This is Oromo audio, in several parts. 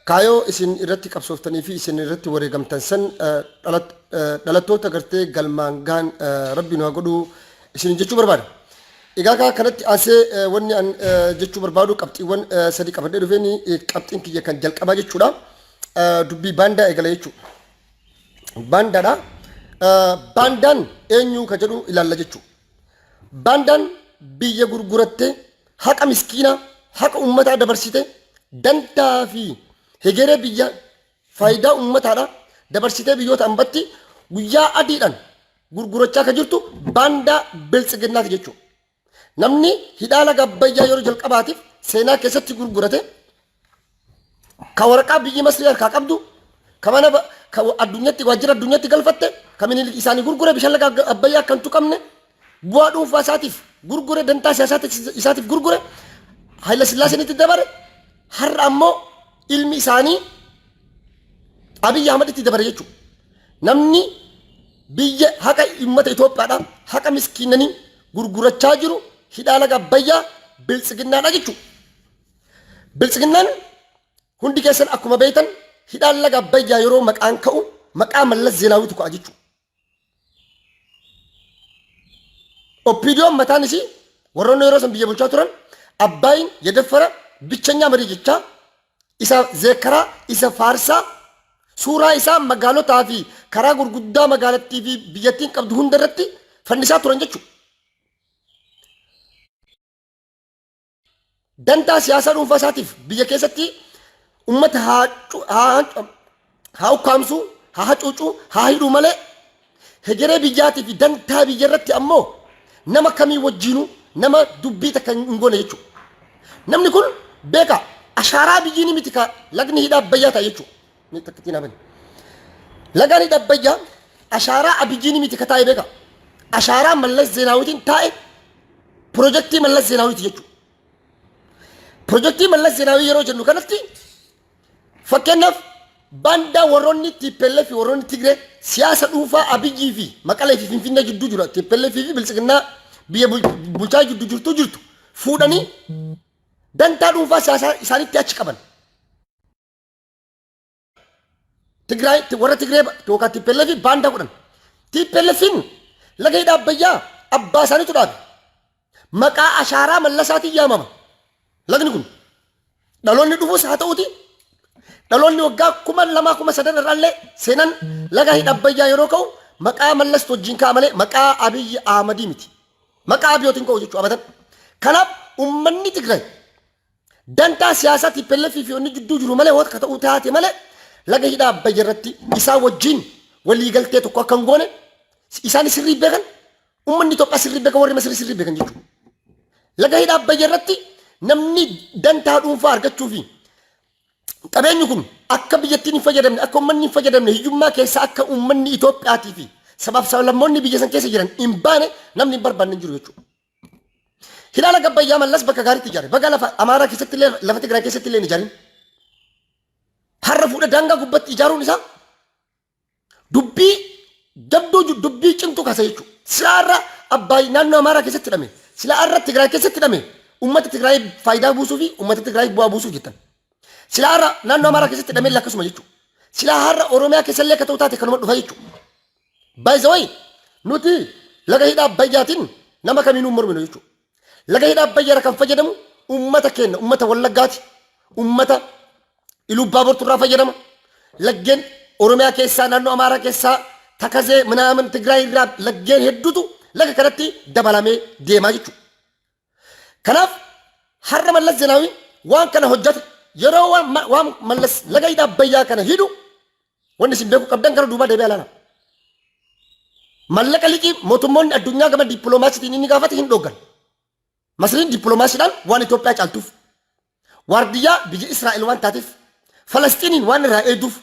Kaayoo isin irratti qabsooftanii fi isin irratti wareegamtan san dhalattoota gartee galmaan gahan Rabbi nu haa godhu isin jechuu barbaada. Egaa kaa kanatti aansee wanni an jechuu barbaadu qabxiiwwan sadi qabadhee dhufeen qabxiin kiyya kan jalqabaa jechuudha. Dubbii baandaa eegala jechuudha. Baandaadha. Baandaan eenyu ka jedhu ilaalla jechuudha. Baandaan biyya gurgurattee haqa miskiinaa, haqa ummataa dabarsite dantaa fi hegeree biyya faayidaa ummataadha dabarsitee biyyoota ambatti guyyaa adiidhaan gurgurachaa kan jirtu baandaa biltsiginnaati jechuudha. Namni hidhaa laga Abbayyaa yeroo jalqabaatiif seenaa keessatti gurgurate ka waraqaa biyyi Masrii harkaa qabdu ka mana ka addunyatti waajjira addunyatti galfatte ka minilik isaanii gurgure bishaan laga Abbayyaa akka hin tuqamne bu'aa dhuunfaa isaatiif gurgure dantaa siyaasaa isaatiif gurgure Hayila Sillaaseen itti dabare har'a ammoo ilmi isaanii Abiyyi Ahmad itti dabare jechuudha. Namni biyya haqa uummata Itoophiyaadha haqa miskiinanii gurgurachaa jiru hidhaa laga Abbayyaa biltsiginnaadha jechuudha. Biltsiginnaan hundi keessan akkuma beektan hidhaan laga Abbayyaa yeroo maqaan ka'u maqaa Mallas Zeenaawiitu ka'a jechuudha. Oppiidiyoon mataan isii warroonni yeroo san biyya bulchaa turan Abbaayin yedaffara bichanyaa marii jechaa isa zeekkaraa isa faarsaa suuraa isaa magaalotaa fi karaa gurguddaa magaalattii fi biyyattiin qabdu hunda irratti fannisaa turan jechuudha. Dantaa siyaasaa dhuunfaa isaatiif biyya keessatti ummata haa haa haa ukkaamsuu, haa hacuucuu, haa hidhuu malee hegeree biyyaatii fi dantaa biyya irratti ammoo nama kamii wajjiinuu nama dubbii takka hin goone jechuudha. Namni kun beeka ashaaraa biyyi ni miti ka lagni hidha abbayyaa ta'a jechuudha. Ni takka ittiin hafani. Lagaan hidha abbayyaa ashaaraa abiyyii ni miti ka taa'e beeka. Ashaaraa Mallas Zeenaawitiin taa'e Pirojektii Mallas Zeenaawiiti jechuudha. Pirojektii Mallas Zeenaawii yeroo jennu kanatti fakkeenyaaf baandaa warroonni TPLF fi warroonni Tigree siyaasa dhuunfaa Abiyyii fi Maqalee fi Finfinnee jidduu jira. TPLF fi Biltsiginnaa biyya bulchaa jidduu jirtu jirtu fuudhanii dantaa dhuunfaa siyaasaa isaanitti achi qaban. Tigraay warra Tigree yookaan TPLF baandaa godhan. TPLFin laga hidha Abbayyaa abbaa isaaniitu dhaabe. Maqaa ashaaraa Mallasaatiin yaamama. Lagni kun dhaloonni dhufus haa ta'uti dhaloonni waggaa 2000 3000 irraallee seenan laga hidha Abbayyaa yeroo ka'u maqaa Mallas wajjin ka'a malee maqaa Abiyyi Ahmadii miti. Maqaa Abiyootiin ka'u jechuudha abadan. Kanaaf uummanni Tigraay Dantaa siyaasaa tplf fi onni jidduu jiru malee waan ta'uu taate malee laga hidha Abbayya irratti isaan wajjin waliigaltee tokko akka hin goone isaan sirrii beekan uummanni Itoophiyaa sirrii beekan warri Masrii sirrii beekan jechuudha. Laga hidha Abbayya irratti namni dantaa dhuunfaa argachuu fi qabeenyi kun akka biyyattiin hin fayyadamne akka uummanni hin fayyadamne hiyyummaa keessa akka uummanni Itoophiyaatii fi sabaaf sablammoonni biyya san keessa jiran hin baane namni hin barbaanne hin jiru jechuudha. Hidha laga Abbayyaa Mallas bakka gaariitti ijaare. Baga lafa Amaaraa keessatti illee lafa Tigraay keessatti illee hin ijaarin. Har'a fuudhee daangaa gubbatti ijaaruun isaa dubbii jabduu dubbii cimtuu kaasa jechuudha. Silaa har'a Abbaay naannoo Amaaraa keessatti hidhame. Silaa har'a Tigraay keessatti hidhame. Uummata Tigraay faayidaa buusuu fi uummata Tigraay bu'aa buusuuf jettan. Silaa har'a naannoo Amaaraa keessatti hidhame illee akkasuma jechuudha. Silaa har'a Oromiyaa keessa illee akka ta'u taate kanuma dhufa jechuudha. By the way, nuti laga hidha Abbayyaatiin nama kamiinuu hin morminu jechuudha. Laga hidha Abbayyaarra kan fayyadamu uummata keenya, uummata Wallaggaati, uummata Iluubbaa Borturraa fayyadama. Laggeen Oromiyaa keessaa, naannoo Amaaraa keessaa, Takazee, minaamin, Tigraay irraa laggeen hedduutu laga kanatti dabalamee deemaa jechuudha. Kanaaf har'a Mallas Zeenaawii waan kana hojjate yeroo waan Mallas laga hidha Abbayyaa kana hidhu wanni isin beekuu qabdan gara duubaa deebi'aa ilaala. Mallaqa liqii mootummoonni addunyaa gama dippiloomaasiitiin inni gaafate hin dhooggan. Masriin dippiloomaasiidhaan waan Itoophiyaa caaltuuf, waardiyyaa biyya Israa'el waan taateef, Falasxiiniin waan irraa eegduuf,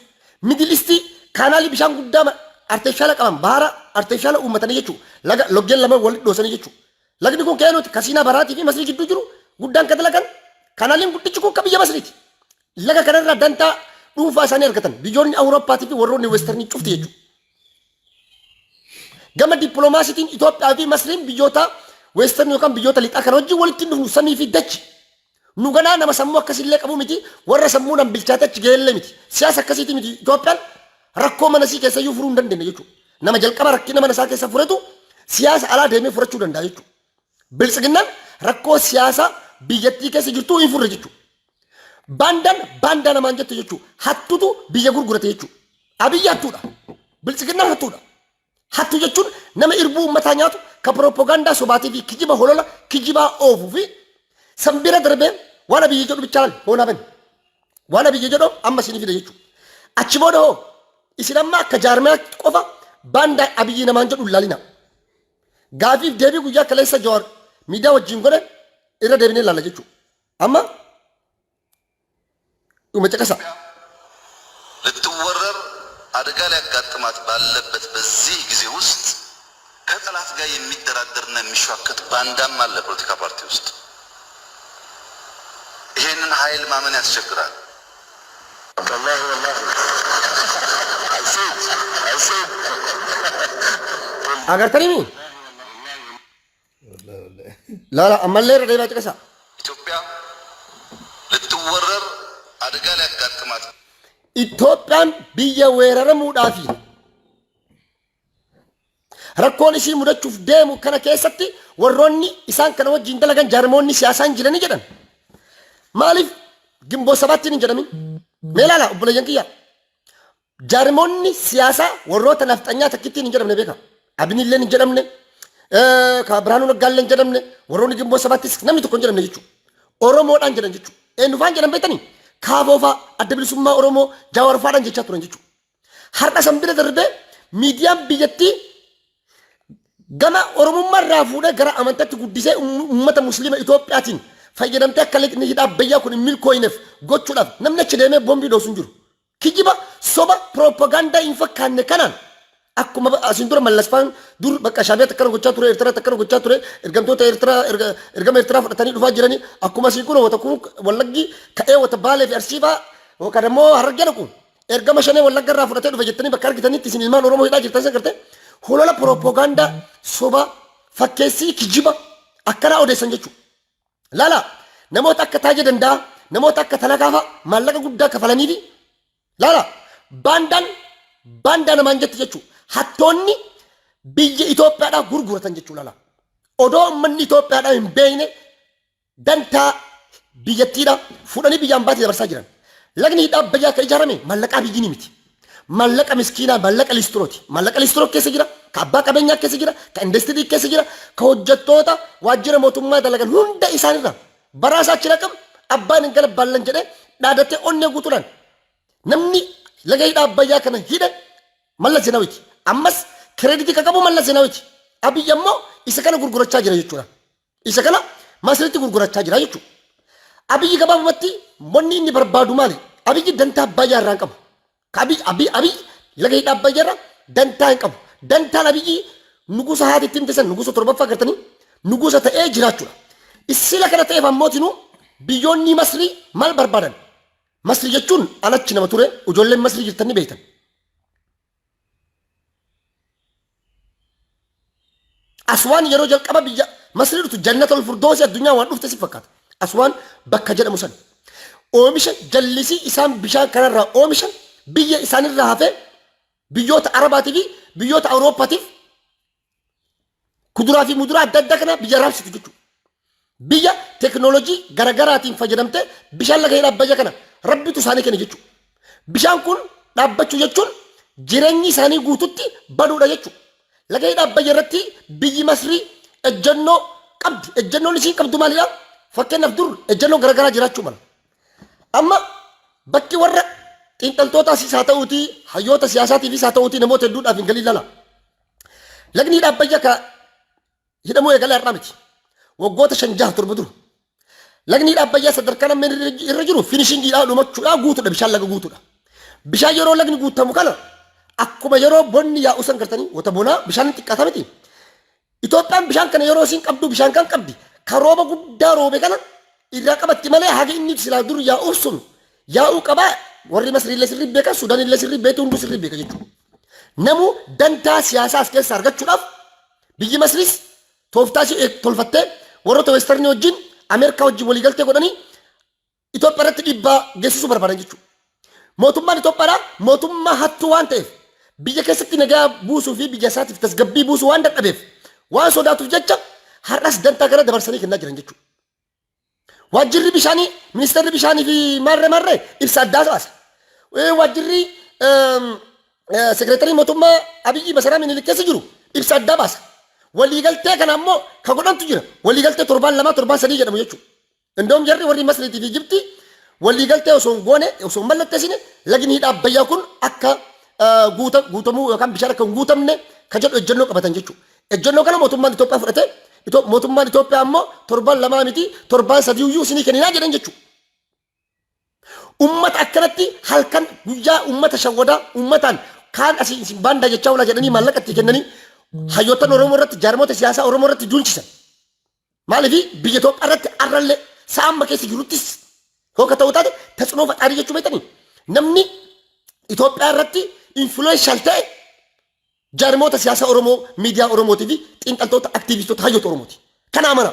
Middle East kaanaalii bishaan guddaa arteefishaala qaban baara arteefishaala uummatanii jechuudha. Laga loggeen lama walitti dhoosanii jechuudha. Lagni kun keenuuti ka Siinaa Baraatii fi Masrii gidduu jiru guddaan ka dalagan kaanaaliin guddichi kun ka biyya Masriiti. Laga kanarraa dantaa dhuunfaa isaanii argatan biyyoonni Awurooppaatii fi warroonni Weestarnii cufti jechuudha. Gama dippiloomaasiitiin Itoophiyaa fi Masriin biyyoota Weestarnii yookaan biyyoota lixaa kana wajjin walitti hin dhufnu samii fi dachi. Nu ganaa nama sammuu akkasillee qabu miti, warra sammuu nan bilchaate achi ga'ellee miti. Siyaasa akkasiiti miti Itoophiyaan rakkoo mana isii keessayyuu furuu hin dandeenye jechuudha. Nama jalqaba rakkina mana isaa keessa furetu siyaasa alaa deemee furachuu danda'a jechuudha. Biltsiginnaan rakkoo siyaasaa biyyattii keessa jirtuu hin furre jechuudha. Baandaan baandaa namaan jette jechuudha. Hattutu biyya gurgurate jechuudha. Abiyyi hattuudha. Biltsiginnaan hattuudha. Hattuu jechuun nama irbuu uummataa nyaatu, ka pirooppogaandaa sobaatii fi kijiba holola kijibaa oofuu fi san bira darbee waan Abiyyi jedhu bichaa laal hoonaa bani. Waan Abiyyi jedhu amma isinii fida jechuudha. Achi booda hoo isin amma akka jaarmiyaatti qofa baandaa Abiyyi namaan jedhu hin laalina. Gaafiif deebii guyyaa kaleessa Jawaar miidiyaa wajjin godhe irra deebinee ilaalla jechuudha. Amma dhuma caqasa. ልትወረር አደጋ ሊያጋጥማት ባለበት በዚህ ጊዜ ውስጥ ከጠላት ጋር የሚደራደርና የሚሿከት ባንዳም አለ ፖለቲካ ፓርቲ ውስጥ። ይሄንን ኃይል ማመን ያስቸግራል። والله والله I said I said Agartanii laala ammallee irra deebi'aa caqasa. ኢትዮጵያ ልትወረር አደጋ ሊያጋጥማት Itoophiyaan biyya weeraramuudhaafi rakkoon isii mudachuuf deemu kana keessatti warroonni isaan kana wajjin dalagan jaarmoonni siyaasaan jiranii jedhan. Maaliif Gimboo Sabaattiin hin jedhamin? Mee ilaala obboleeyyan kiyya. Jaarmoonni siyaasaa warroota nafxanyaa takkittiin hin jedhamne beeka. Abinilleen hin jedhamne, ka Birhaanuu Naggaallee hin jedhamne, warroonni Gimboo Sabaattis namni tokko hin jedhamne jechuudha. Oromoodhaan jedhan jechuudha. Eenyu faan jedhan beektanii? Kaaboo faa, Adda Bilisummaa Oromoo, Jawaar faadhaan jechaa turan jechuudha. Har'a san bira darbee miidiyaan biyyattii gama Oromummaa irraa fuudhee gara amantaatti guddisee uummata Musliima Itoophiyaatiin fayyadamtee akka liqni hidha Abbayyaa kun hin milkooyneef gochuudhaaf namni achi deemee boombii dhoosu hin jiru. Kijiba soba piroopagaandaa hin fakkaanne kanaan akkuma asiin dura Mallas faan dur bakka Shaabiyaatti akkana gochaa ture, Eertiraatti akkana gochaa ture, ergamtoota Eertiraa ergama Eertiraa fudhatanii dhufaa jiranii akkuma asiin kun wata kun Wallaggi ka'ee wata Baalee fi Arsii fa'aa yookaan immoo Harargee dhaqu ergama shanee Wallagga irraa fudhatee dhufe jettanii bakka argitanitti isin ilmaan Oromoo hidhaa jirtan san gartee holola piroopagaandaa soba fakkeessii kijiba akkanaa odeessan jechuudha. Laala namoota akka Taajee Danda'aa, namoota akka Talakaa fa'a maallaqa guddaa kafalaniifi laala baandaan baandaa namaan jetti jechuudha. Hattoonni biyya Itoophiyaadhaa gurguratan jechuudha laala. Odoo uummanni Itoophiyaadhaa hin beekne dantaa biyyattiidhaa fuudhanii biyya ambaatti dabarsaa jiran. Lagni hidha Abbayyaa kan ijaarame maallaqaa biyyi miti. Maallaqa miskiinaa, maallaqa listirooti. Maallaqa listiroo keessa jira, ka abbaa qabeenyaa keessa jira, ka industirii keessa jira, ka hojjettoota waajjira mootummaa dalagan hunda isaanirra baraa isaa achi naqam abbaan hin galabbaallan jedhee dhaadatee onnee guutuudhaan namni laga hidha Abbayyaa kana hidhe Mallas Zeenawiiti. Ammas kireeditii kan qabu Mallas Zeenawiiti. Abiy ammoo isa kana gurgurachaa jira jechuudha. Isa kana Masritti gurgurachaa jira jechuudha. Abiyyi gabaabumatti wanni inni barbaadu maali? Abiyyi dantaa Abbayyaa irraa hin qabu. Ka Abiy Abiy Abiy laga hidha Abbayyaa irraa dantaa hin qabu. Dantaan Abiyyi nugusa haati itti himte san nugusa torbaffaa gartanii nugusa ta'ee jiraachuudha. Sila kana ta'eef ammootinuu biyyoonni Masrii maal barbaadan? Masrii jechuun alachi nama ture ijoolleen Masrii jirtan ni beektan. Aswaan yeroo jalqaba biyya Masrii dhuftu jannatul furdoosi addunyaa waan dhufte si fakkaata. Aswaan bakka jedhamu san. Oomisha jallisii isaan bishaan kanarraa oomishan biyya isaanirraa hafee biyyoota Arabaatii fi biyyoota Awurooppaatiif kuduraa fi muduraa adda addaa kana biyya raabsitu jechuudha. Biyya teknoolojii garagaraatiin fayyadamtee bishaan laga hidha Abbayyaa kana rabbitu isaanii kenne jechuudha. Bishaan kun dhaabbachuu jechuun jireenyi isaanii guututti baduudha jechuudha. Laga hidha Abbayyaa irratti biyyi Masrii ejjennoo qabdi. Ejjennoon isiin qabdu maalidha? Fakkeenyaaf dur ejjennoo garagaraa jiraachuu mala. Amma bakki warra xiinxaltootaas haa ta'uutii hayyoota siyaasaatiifis haa ta'uutii namoota hedduudhaaf hin galiin lala. Lagni hidha Abbayyaa ka hidhamuu eegalee har'aa miti. Waggoota 5 6 7 dura. Lagni hidha Abbayyaa sadarkaa namni irra jiru finishingiidhaa dhumachuudhaa guutuudha bishaan laga guutuudha. Bishaan yeroo lagni guutamu kana akkuma yeroo bonni yaa'u san gartanii wata bonaa bishaan hin xiqqaata miti. Itoophiyaan bishaan kana yeroo isiin qabdu bishaan kan qabdi ka rooba guddaa roobe kana irraa qabatti malee haga inni silaa dur yaa'uuf sun yaa'uu qabaa warri Masriillee sirrii beekan Suudaanillee sirrii beektu hunduu sirrii beeka jechuudha. Namuu dantaa siyaasaa as keessaa argachuudhaaf biyyi Masriis tooftaa ishee tolfattee warroota Weestarnii wajjin Ameerikaa wajjin waliigaltee godhanii Itoophiyaa irratti dhiibbaa geessisuu barbaadan jechuudha. Mootummaan Itoophiyaadhaa mootummaa hattuu waan ta'eef, biyya keessatti nagaa buusuu fi biyya isaatiif tasgabbii buusuu waan dadhabeef, waan sodaatuuf jecha har'as dantaa kana dabarsanii kennaa jiran jechuudha. Waajjirri bishaanii, ministeerri bishaanii fi maarree maarree ibsa addaa baasa. Waajjirri sekireetarii mootummaa Abiyyi masaraa Minilik keessa jiru ibsa addaa baasa. Waliigaltee kana ammoo ka godhantu jira. Waliigaltee torbaan 2, torbaan 3 jedhamu jechuudha. Indoom jarri warri Masriitii fi Gibxii waliigaltee osoo hin goone, osoo hin mallatteessine, lagni hidha Abbayyaa kun akka guutamuu yookaan bishaan akka hin guutamne ka jedhu ejjennoo qabatan jechuudha. Ejjennoo kana mootummaan Itoophiyaa fudhate. Mootummaan Itoophiyaa ammoo torbaan 2 miti, torbaan 3 iyyuu isinii kenninaa jedhan jechuudha. Ummata akkanatti halkan guyyaa ummata shawwadaa, ummataan kaan asii isin baandaa jechaa oolaa jedhanii maallaqa itti kennanii hayyoottan Oromoo irratti, jaarmoota siyaasaa Oromoo irratti duulchisan. Maaliif biyya Itoophiyaa irratti arrallee sa'a amma keessa jiruttis hooka ta'uu taate tatsnoo faxaarii jechuu beektanii, namni Itoophiyaa irratti influential ta'e jaarmoota siyaasaa Oromoo, miidiyaa Oromootii fi xiinxaltoota, aktiivistoota, hayyoota Oromooti. Kana amana.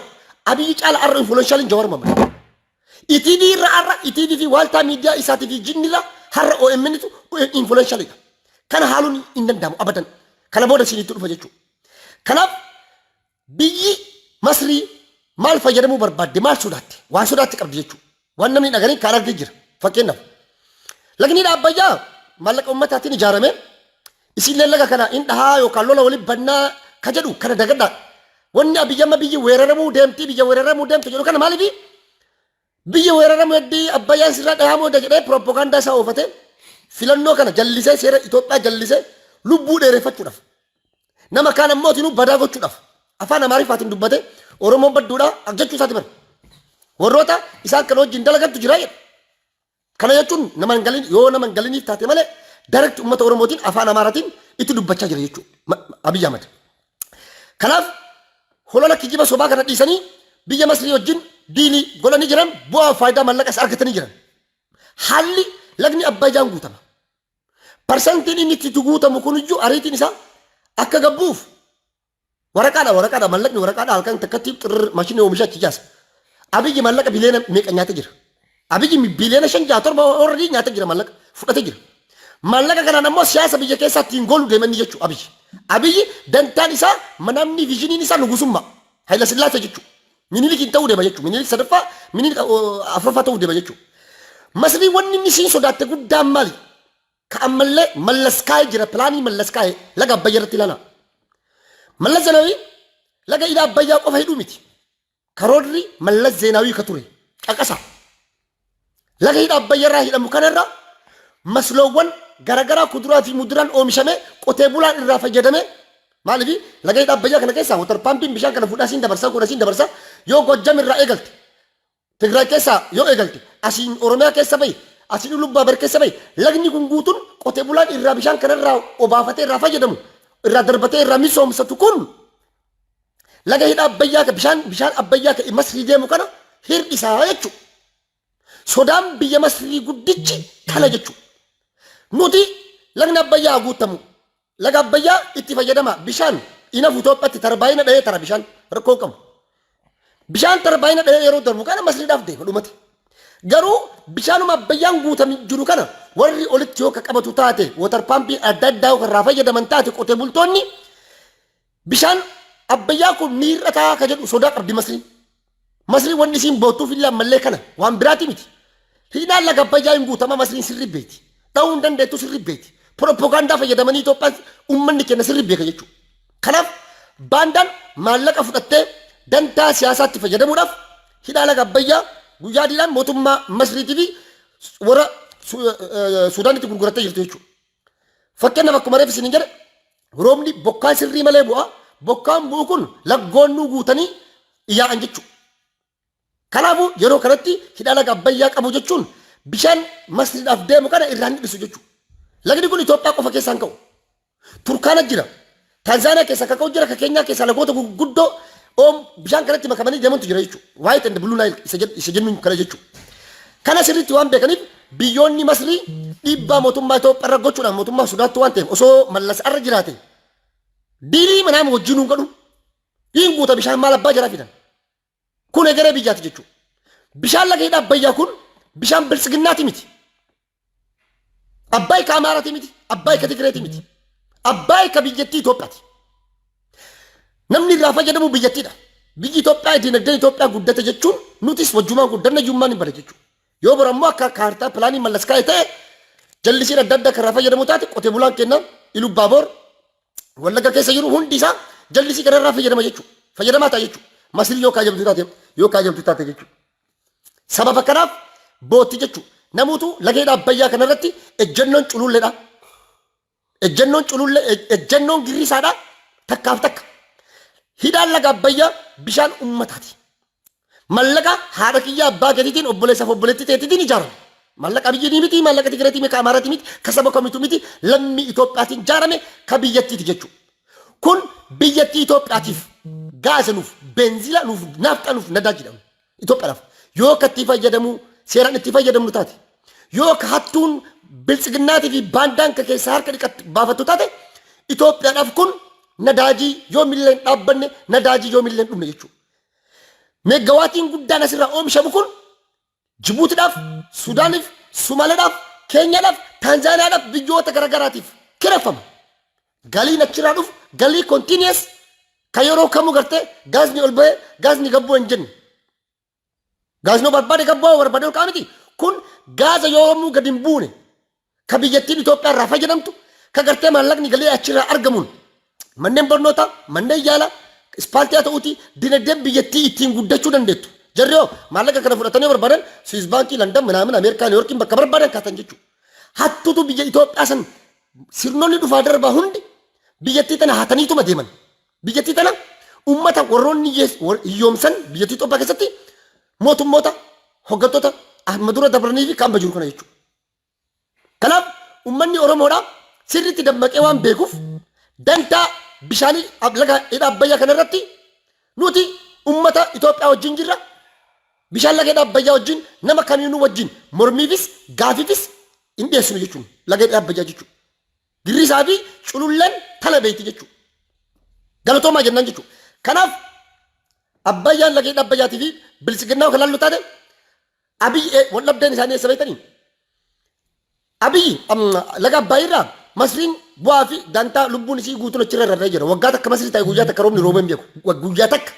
Abiyyi caala arra influentialiin Jawar Mohammad. ETV irra har'a ETV fi waaltaa miidiyaa isaatii fi jinnirra har'a OMN tu influentialidha. Kana haaluun hin danda'amu abadan. Kana booda isinitti dhufa jechuudha. Kanaaf biyyi Masrii maal fayyadamuu barbaadde, maal sodaatte? Waan sodaatte qabdi jechuudha. Waan namni hin agarin kaan argee jira. Fakkeenyaaf, lagni hidha Abbayyaa maallaqa uummataatiin ijaarame, isinillee laga kana hin dhahaa yookaan lola waliin bannaa ka jedhu kana dagadhaa. Wanni Abiyyi amma biyyi weeraramuu deemti, biyya weeraramuu deemti jedhu kana maaliifi? Biyyi weeraramuu heddii, Abbayyaan sirraa dhahamuu hedda jedhee pirooppogaandaa isaa oofate, filannoo kana jallisee, seera Itoophiyaa jallisee lubbuu dheereffachuudhaaf. Nama kaan ammoo tinuu badaa gochuudhaaf afaan Amaariffaatiin dubbate, Oromoon badduudha jechuu isaati bara. Warroota isaan kana wajjin dalagantu jira jedha. Kana jechuun nama hin galin, yoo nama hin galiniif taate malee, direct uummata Oromootiin afaan Amaaraatiin itti dubbachaa jira jechuudha Abiy Ahmad. Kanaaf holola kijiba sobaa kana dhiisanii biyya Masrii wajjin diilii godhanii jiran, bu'aa faayidaa mallaqas argatanii jiran. Haalli lagni Abbayyaan guutama. Parsantiin inni itti guutamu kuniyyuu ariitiin isaa akka gabbuuf waraqaadha, waraqaadha, mallaqni waraqaadha, halkan takkatti xirr maashinii oomisha achi jaasa. Abiyyi mallaqa biliyoona meeqa nyaatee jira? Abiyyi biliyoona 5, 6, 7 already nyaatee jira, mallaqa fudhatee jira. Maallaqa kanaan ammoo siyaasa biyya keessaa ittiin goolu deemanni jechuudha Abiyyi. Abiyyi dantaan isaa, manamni vizhiniin isaa nugusummaa Hayila Sillaasee jechuudha. Minilikiin ta'uu deema jechuudha. Minilik sadaffaa, Minilik afuraffaa ta'uu deema jechuudha. Masrii wanni inni isiin sodaatte guddaan maali? Ka ammallee Mallas kaa'ee jira, pilaanii Mallas kaa'e laga Abbayyaa irratti ilaalaa. Mallas Zeenaawii laga hidha Abbayyaa qofa hidhuu miti. Karoorri Mallas Zeenaawii ka ture caqasa. Laga hidha Abbayyaa irraa hidhamu kanarra masloowwan garagaraa kuduraa fi muduraan oomishamee qotee bulaan irraa fayyadamee. Maaliif laga hidha Abbayyaa kana keessaa water pumping bishaan kana fuudhaa siin dabarsaa, godha siin dabarsaa, yoo Gojjam irraa eegalte, Tigraay keessaa yoo eegalte, asiin Oromiyaa keessa bahi, asiin Ulubbaabar keessa bahi, lagni kun guutuun qotee bulaan irraa bishaan kanarraa obaafatee irraa fayyadamu, irraa darbatee irraa misoomsatu kun laga hidha Abbayyaa ka bishaan Abbayyaa ka Masrii deemu kana hir'isaa jechuudha. Sodaan biyya Masrii guddichi kana jechuudha. Nuti lagni Abbayyaa haa guutamu. Laga Abbayyaa itti fayyadama, bishaan inafu Itoophiyaatti tarbaayina dhahee tara, bishaan rakkoo qabu. Bishaan tarbaayina dhahee yeroo darbu kana Masriidhaaf deema dhumate. Garuu bishaanuma Abbayyaan guutame jiru kana warri olitti yoo ka qabatu taate, water pumping adda addaa yoo irraa fayyadaman taate, qotee bultoonni, bishaan Abbayyaa kun ni hir'ataa ka jedhu sodaa qabdi Masriin. Masriin wanni isiin boottuuf illee ammallee kana, waan biraati miti. Hidhaan laga Abbayyaa hin guutama, Masriin sirri beeti. Dha'uu hin dandeettu, sirri beeti. Propagaandaa fayyadamanii Itoophiyaan uummanni keenya sirri beeka jechuudha. Kanaaf baandaan maallaqa fudhattee dantaa siyaasaatti fayyadamuudhaaf hidhaa laga Abbayyaa guyyaa adiidhaan mootummaa Masriitii fi warra Suudaanitti gurgurattee jirtu jechuudha. Fakkeenyaaf, akkuma reef isiniin jedhe, roobni bokkaan sirrii malee bu'a. Bokkaan bu'u kun laggoonnuu guutanii yaa'an jechuudha. Kanaafuu yeroo kanatti hidha laga Abbayyaa qabu jechuun bishaan Masriidhaaf deemu kana irraa hin hir'isu jechuudha. Lagni kun Itoophiyaa qofa keessaa hin ka'u. Turkaana jira. Taanzaaniyaa keessaa kan ka'u jira. Kan Keenyaa keessaa lagoota gurguddoo oom bishaan kanatti makamanii deemantu jira jechuudha. White and Blue Nile isa jennuun kana jechuudha. Kana sirriitti waan beekaniif biyyoonni Masrii dhiibbaa mootummaa Itoophiyaa irra gochuudhaan, mootummaa sodaattu waan ta'eef, osoo Mallas irra jiraate diilii manaa wajjin hin godhu. Hin guuta bishaan, maal abbaa jaraa fidan. Kun egeree biyyaati jechuudha. Bishaan laga hidha Abbayyaa kun Bishaan Biltsiginnaati miti. Abbaay ka Amaaraati miti. Abbaay ka Tigireeti miti. Abbaay ka biyyattii Itoophiyaati. Namni irraa fayyadamu biyyattiidha. Biyyi Itoophiyaa dinagdeen Itoophiyaa guddate jechuun nutis wajjumaan guddanna hiyyummaan hin bada jechuudha. Yoo bor ammoo akka kaartaa pilaanii Mallas kaa'e ta'e jallisiin adda addaa kan irraa fayyadamu taate qotee bulaan keenya Ilubbaaboor Wallagga keessa jiru hundi isaa jallisii kana irraa fayyadama jechuudha. Fayyadamaa ta'a jechuudha. Masrii yoo kaajamtu taate yoo kaajamtu taate jechuudha. Sababa kanaaf bootti jechuudha. Namuutu laga hidha Abbayyaa kanarratti ejjennoon cululleedha. Ejjennoon culullee ejjennoon girrisaadha. Takkaaf takka. Hidhaan laga Abbayyaa bishaan ummataati. Mallaqa haadha kiyya abbaa keetiitiin obboleessaaf obboleettii teetiitiin ijaarame. Maallaqa Abiyyiinii miti, maallaqa Tigireetii miti, ka Amaaraatii miti, ka saba kamiitu miti, lammii Itoophiyaatiin ijaarame ka biyyattiiti jechuudha. Kun biyyattii Itoophiyaatiif gaasa nuuf, beenzila nuuf, naafxa nuuf, nadaaj jedhamu. Itoophiyaadhaaf yoo ka itti fayyadamuu seeraan itti fayyadamnu taate, yoo ka hattuun biltsiginnaatii fi baandaan ka keessaa harka dhiqattu baafattu taate, Itoophiyaadhaaf kun nadaajii yoomillee hin dhaabbanne, nadaajii yoomillee hin dhumne jechuudha. Meeggawaatiin guddaan asirraa oomishamu kun Jibuutiidhaaf, Suudaaniif, Sumaaleedhaaf, Keenyaadhaaf, Taanzaaniyaadhaaf biyyoota garaagaraatiif kireeffama. Galiin achirraa dhufu galii continuous kan yeroo kamuu gartee gaazni ol ba'ee gaazni gad bu'e hin jenne. Gaazni yoo barbaade gad bu'aa barbaade ol ka'a miti. Kun gaaza yoomuu gad hin buune ka biyyattiin Itoophiyaa irraa fayyadamtu ka gartee maallaqni galii achirraa argamuun manneen barnootaa, manneen yaalaa, ispaaltii haa ta'uuti dinagdeen biyyattii ittiin guddachuu dandeettu. Jarri hoo maallaqa kana fudhatanii yoo barbaadan Swiss baankii, London, minaamin, Ameerikaa, Niiyorkiin bakka barbaadan kaatan jechuudha. Hattuutu biyya Itoophiyaa san sirnoonni dhufaa darbaa hundi biyyattii tana hataniituma deeman. Biyyattii tana uummata warroonni hiyyoomsan biyyattii Itoophiyaa keessatti mootummoota hoggantoota amma dura dabranii fi kan amma jiru kana jechuudha. Kanaaf uummanni Oromoodhaa sirriitti dammaqee waan beekuuf dantaa bishaanii laga hidha Abbayyaa kanarratti nuti uummata Itoophiyaa wajjin jirra. Bishaan laga hidha Abbayyaa wajjin nama kamiinuu wajjin mormiifis gaafiifis hin dhiyeessinu jechuun laga hidha Abbayyaa jechuudha. Girrisaa fi cululleen tana beekti jechuudha. Galatoomaa jennaan jechuudha. Kanaaf Abbayyaan laga hidha Abbayyaatii fi biltsiginnaa kan laallu taate Abiy wal dhabdeen isaanii eessa beektanii? Abiy laga Abbaay irraa Masriin bu'aa fi dantaa lubbuun isii guutuun achirra rarra'ee jira. Waggaa takka Masrii ta'e guyyaa takka roobni roobee hin beeku. Guyyaa takka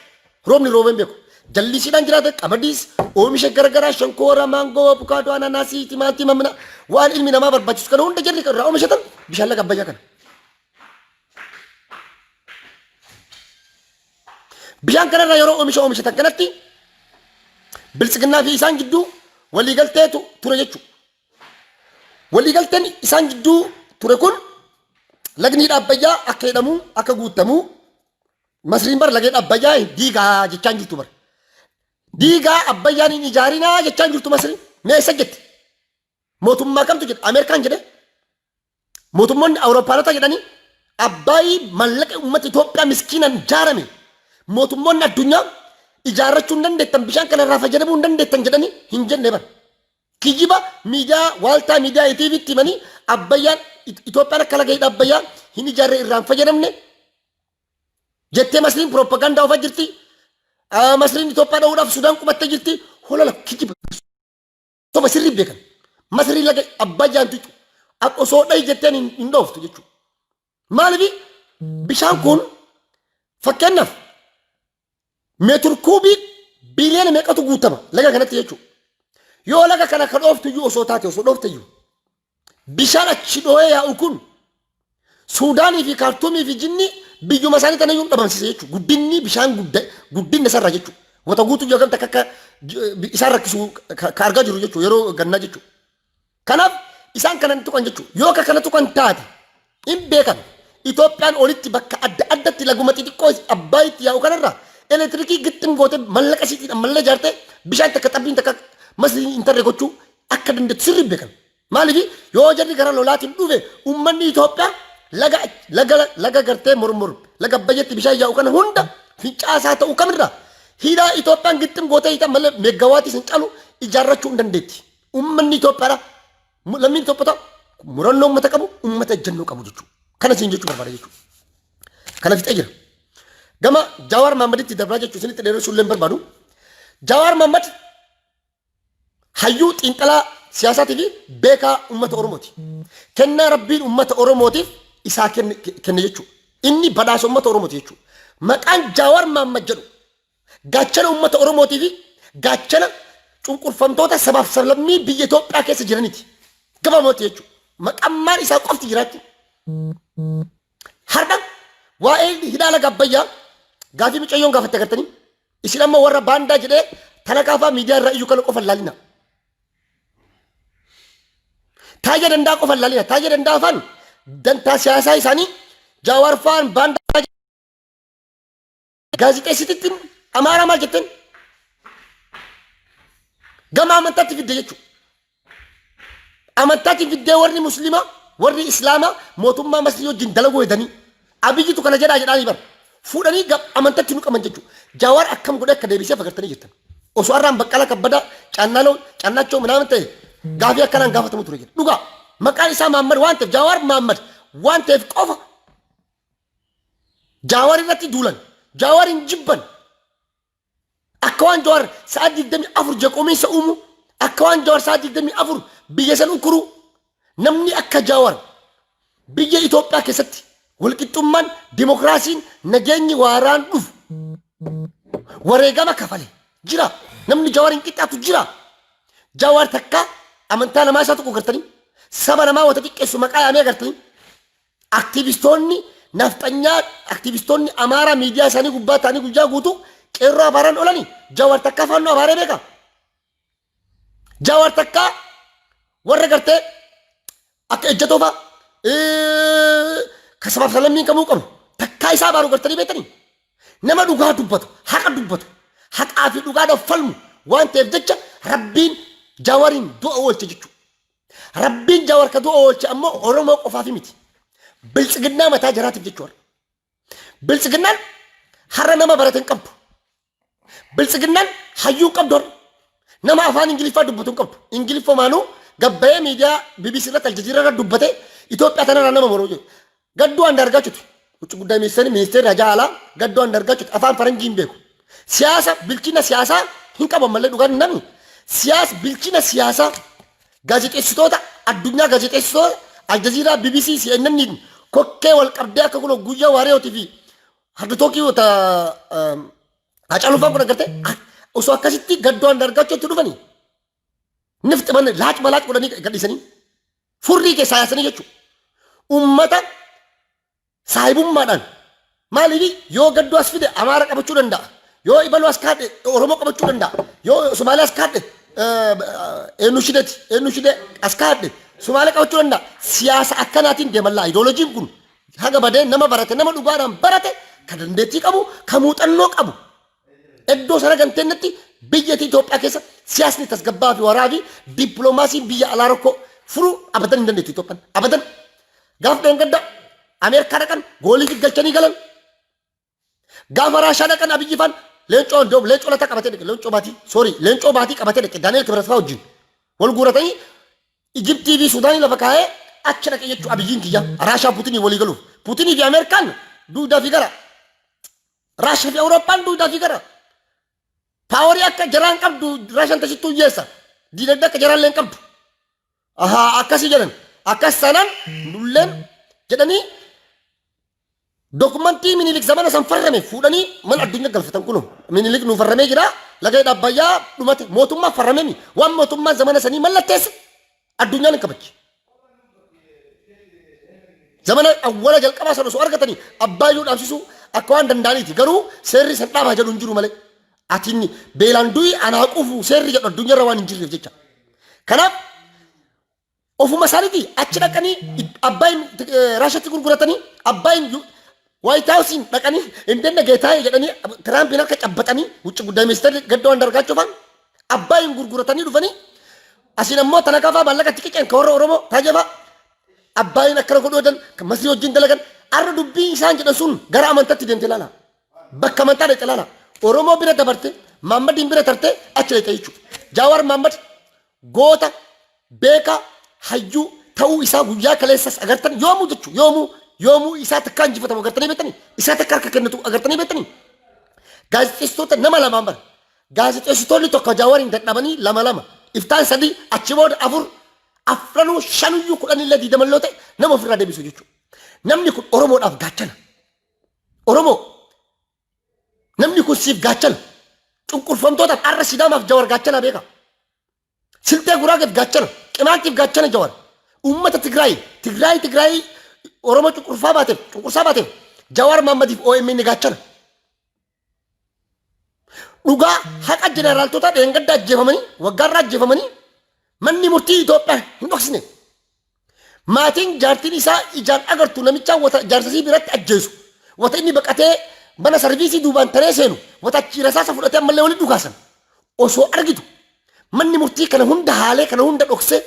roobni roobee hin beeku. Jallisiidhaan jiraate qamadiis oomisha garagaraa shankoora, maangoo, abukaadoo, ananaasii, timaatima, mina waan ilmi namaa barbaachisu kana hunda jarri irraa oomishatan bishaan laga Abbayyaa kana. Bishaan kanarraa yeroo oomisha oomishatan kanatti biltsiginnaa fi isaan gidduu waliigalteetu ture jechuudha. Waliigalteen isaan gidduu ture kun lagni hidha Abbayyaa akka hidhamu akka guutamu Masriin bar laga hidha Abbayyaa diigaa jechaan jirtu bar. Diigaa Abbayyaan hin ijaarinaa jechaan jirtu Masriin. Mee eessa jette? Mootummaa kamtu jedhe? Ameerikaan jedhe? Mootummoonni Awurooppaanota jedhanii Abbaayii mallaqa uummata Itoophiyaa miskiinaan ijaarame mootummoonni addunyaa ijaarrachuu hin dandeettan bishaan kana irraa fayyadamuu hin dandeettan jedhanii hin jenne bara. Kijiba miidiyaa waaltaa miidiyaa ETVtti himanii Abbayyaan Itoophiyaan akka laga hidha Abbayyaa hin ijaarre irraa hin fayyadamne jettee Masriin piroopagaandaa oofaa jirti. Masriin Itoophiyaa dha'uudhaaf Sudaan qubattee jirti. Holola kijiba. Soba sirrii beekan. Masrii laga Abbayyaan tuqxu. Osoo dhahi jetteen hin dhooftu jechuudha. Maaliif bishaan kun fakkeenyaaf meetir kuubii biiliyoona meeqatu guutama laga kanatti jechuudha. Yoo laga kana ka dhooftu iyyuu osoo taate osoo dhoofte iyyuu bishaan achi dhoo'ee yaa'u kun Suudaanii fi Kaartuumii fi jinni biyyuma isaanii tana iyyuu dhabamsiise jechuudha. Guddinni bishaan gudda guddinni isarraa jechuudha. Wata guutuu yoo gamta akka isaan rakkisu ka argaa jiru jechuudha yeroo gannaa jechuudha. Kanaaf isaan kana tuqan jechuudha. Yoo ka kana tuqan taate hin beekan. Itoophiyaan olitti bakka adda addatti laguma xixiqqoo Abbaayitti yaa'u kanarraa elektirikii gixxim goote mallaqa isiitiin ammallee ijaarte bishaan takka xabbiin takka masrii hin tarre gochuu akka dandeettu sirrii beekan. Maaliif yoo jarri gara lolaatiin dhufe uummanni Itoophiyaa laga laga laga gartee mormor laga Abbayyetti bishaan yaa'u kana hunda fincaasaa ta'uu kamirraa hidhaa Itoophiyaan gixxim gootee hiitan malee meeggawaatii san calu ijaarrachuu hin dandeetti. Uummanni Itoophiyaadha lammiin Itoophiyaa murannoo uummata qabu uummata ejjennoo qabu jechuudha. Kana siin jechuu barbaada jechuudha. Kana fixee jira. Gama Jawaar Mahaammaditti dabraa jechuun isinitti dheeressuu illee hin barbaadu. Jawaar Mahaammad Hayyuu xiinxalaa siyaasaatii fi beekaa uummata Oromooti. Kennaa Rabbiin uummata Oromootiif isaa kenne kenne jechuudha. Inni badhaasa uummata Oromooti jechuudha. Maqaan Jawaar Mahaammad jedhu gaachana uummata Oromootii fi gaachana cunqurfamtoota sabaaf sablammii biyya Itoophiyaa keessa jiraniiti. Gabaabumatti jechuudha. Maqammaan isaa qofti jiraachuu. Har'a waa'ee hidhaa laga Abbayyaa gaafii mucayyoon gaafatte agartanii isin amma warra baandaa jedhee tana kaafaa miidiyaa irraa iyyuu kana qofa hin laalina. Taayya dandaa qofa hin laalina. Taayya dandaa afaan dantaa siyaasaa isaanii Jawaar fa'aan baandaa gaazixeessititti Amaaraa maal jetteen gama amantaatti fidde jechuudha. Amantaatti fiddee warri musliimaa warri islaamaa mootummaa masrii wajjin dalaguu hedanii Abiyyitu kana jedhaa jedhaanii bar fuudhanii amantatti nu qaban jechuudha. Jawaar akkam godhee akka deebisee fagartanii jirtan. Osoo har'aan Baqqalaa Kabbadaa Caannaaloo Caannaachoo minaamin ta'e gaafii akkanaan gaafatamu ture jedha. Dhugaa maqaan isaa Maammad waan ta'eef Jawaar Maammad waan ta'eef qofa Jawaar irratti duulan. Jawaar hin jibban. Akka waan Jawaar sa'a 24 jeqoomiinsa uumu, akka waan Jawaar sa'a 24 biyya san ukuru, namni akka Jawaar biyya Itoophiyaa keessatti walqixxummaan, dimokiraasiin, nageenyi waaraan dhufu wareegama kafale jira. Namni Jawaar hin qixxaatu jira. Jawaar takka amantaa namaa isaa tokko gartanii saba namaa wata xiqqeessu maqaa yaamee agartanii Aktiivistoonni nafxanyaa, aktiivistoonni Amaaraa miidiyaa isaanii gubbaa ta'anii guyyaa guutuu qeerroo abaaraan oolanii Jawaar takkaa faannoo abaaree beekaa? Jawaar takkaa warra gartee akka ejjatoo fa'a ka sabaaf sablammiin kamuu qabu takkaa isaa abaaru gartanii beektanii? Nama dhugaa dubbatu, haqa dubbatu, haqaa fi dhugaadhaaf falmu waan ta'eef jecha Rabbiin Jawariin du'a oolche jechuudha. Rabbiin Jawar ka du'a oolche ammoo Oromoo qofaaf miti. Biltsiginnaa mataa jaraatiif jechuudha. Biltsiginnaan har'a nama barate hin qabdu. Biltsiginnaan hayyuu hin qabdu har'a. Nama afaan Ingiliffaa dubbatu hin qabdu. Ingiliffa maanuu gabbayee miidiyaa BBC irratti Aljazeera irratti dubbatee Itoophiyaa tanarraa nama moruu jiru. Gadduu Andaargaachuti. Wucci guddaa ministeerri ministeerri hajaa alaa Gadduu Andaargaachuti afaan faranjii hin beeku. Siyaasa bilchina siyaasaa hin qabu ammallee dhugaan namni. Siyaasa bilchina siyaasaa gaazexeessitoota addunyaa gaazexeessitoota Aljazeeraa BBC CNN kokkee wal qabdee akka kun guyyaa waariyootii fi harditookii ta Hacaaluu fa'aa kun agartee osoo akkasitti Gadduu Andaargaachutti dhufanii nifxi manne laac malaac godhanii gadhiisanii furrii keessaa yaasanii jechuudha. Ummata saahibummaadhaan maaliif yoo gadduu as fide Amaara qabachuu danda'a. Yoo Ibaluu as kaadhe Oromoo qabachuu danda'a. Yoo Somaalee as kaadhe eenyu shideeti eenyu shidee as kaadhe Somaalee qabachuu danda'a. Siyaasa akkanaatiin deeman laa idoolojiin kun haga badee nama barate nama dhugaadhaan barate ka dandeettii qabu ka muuxannoo qabu Iddoo sana kan teennetti biyya Itoophiyaa keessa siyaasni tasgabbaa fi waraa fi dippiloomaasiin biyya alaa rakkoo furuu abadan hin dandeettu Itoophiyaan. Abadan. Gaaf dheengadda Ameerikaa dhaqan goolii galchanii galan. Gaafa Raashaa dhaqan Abiyyi faan leencoo iddoo leencoo lataa qabatee dhaqe leencoo baatii soorii leencoo baatii qabatee dhaqe Daani'eel Kibrat fa'aa wajjin wal guuratanii Ijiptii fi Suudaanii lafa kaa'ee achi dhaqe jechuu Abiyyiin kiyya Raashaa Putinii walii galuuf. Putinii fi Ameerikaan duudaa fi gara Raashaa fi Awurooppaan duudaa fi gara. Paawarii akka jaraan qabdu Raashaan tasittuu hiyyeessa. Diinagdee akka jaraan illee hin qabdu. Ahaa akkasii jedhan. Akkas taanaan nulleen jedhanii dokumentii Minilik zamana san farrame fuudhanii mana addunyaa galfatan kunoo. Minilik nu farramee jira. Laga hidha Abbayyaa dhumate mootummaa farramemi waan mootummaan zamana sanii mallatteesse addunyaan hin kabajji. Zamana awwala jalqabaa sana osoo argatanii abbaayyuu dhaabsisuu akka waan danda'aniiti. Garuu seerri san dhaabaa jedhu hin jiru malee. Ati inni beelaan du'i anaa qufu seerri jedhu addunyaarra waan hin jirreef jecha. Kanaaf ofuma isaaniitii achi dhaqanii abbaayin Raashatti gurguratanii abbaayin Waayit Haawusiin dhaqanii indenna geetaayee jedhanii Tiraampiin harka cabbaxanii wucci guddaa ministeerri Gaddoo Andargaachoo faan abbaayin gurguratanii dhufanii asiin ammoo tana kafaa maallaqa itti qiceen ka warra Oromoo taajafaa abbaayin akkana godhuu edan kan Masrii wajjin dalagan arra dubbii isaan jedhan sun gara amantatti deemte ilaala. Bakka amantaa dhaqxe ilaala. Oromoo bira dabarte Maammadiin bira tarte achi dhaqxe jechuudha. Jawaar Maammad goota beekaa hayyuu ta'uu isaa guyyaa kaleessas agartan yoomuu jechuudha yoomuu yoomuu isaa takkaa injifatamu agartanii beektanii isaa takka harka kennatu agartanii beektanii gaazexeessitoota nama lamaan bara gaazexeessitoonni tokko Jawaariin dadhabanii lama lama iftaan sadii, achi booda afur, afranuu, shanuyyuu, kudhanillee, diidamallee ta'e nama ofirraa deebisu jechuudha. Namni kun Oromoodhaaf gaachana. Oromoo, namni kun siif gaachana. Cunqurfamtootaaf har'a Sidaamaaf Jawar gaachana beeka. Siltee Guraageef gaachana. Qimaantiif gaachana Jawar. Uummata Tigraay, Tigraay Tigraay Oromoo cunqurfaa baateef, cunqursaa baateef Jawar Mahaammadiif OMN gaachana. Dhugaa haqa jeneraaltota dheengadda ajjeefamanii, waggaarraa ajjeefamanii manni murtii Itoophiyaa hin dhoksine. Maatiin jaartiin isaa ijaan agartu namichaa wata jaarsasii biratti ajjeesu. Wata inni baqatee mana sarviisii duubaan taree seenu, wata achii rasaasa fudhatee ammallee walitti dhukaasan. Osoo argitu manni murtii kana hunda haalee, kana hunda dhoksee,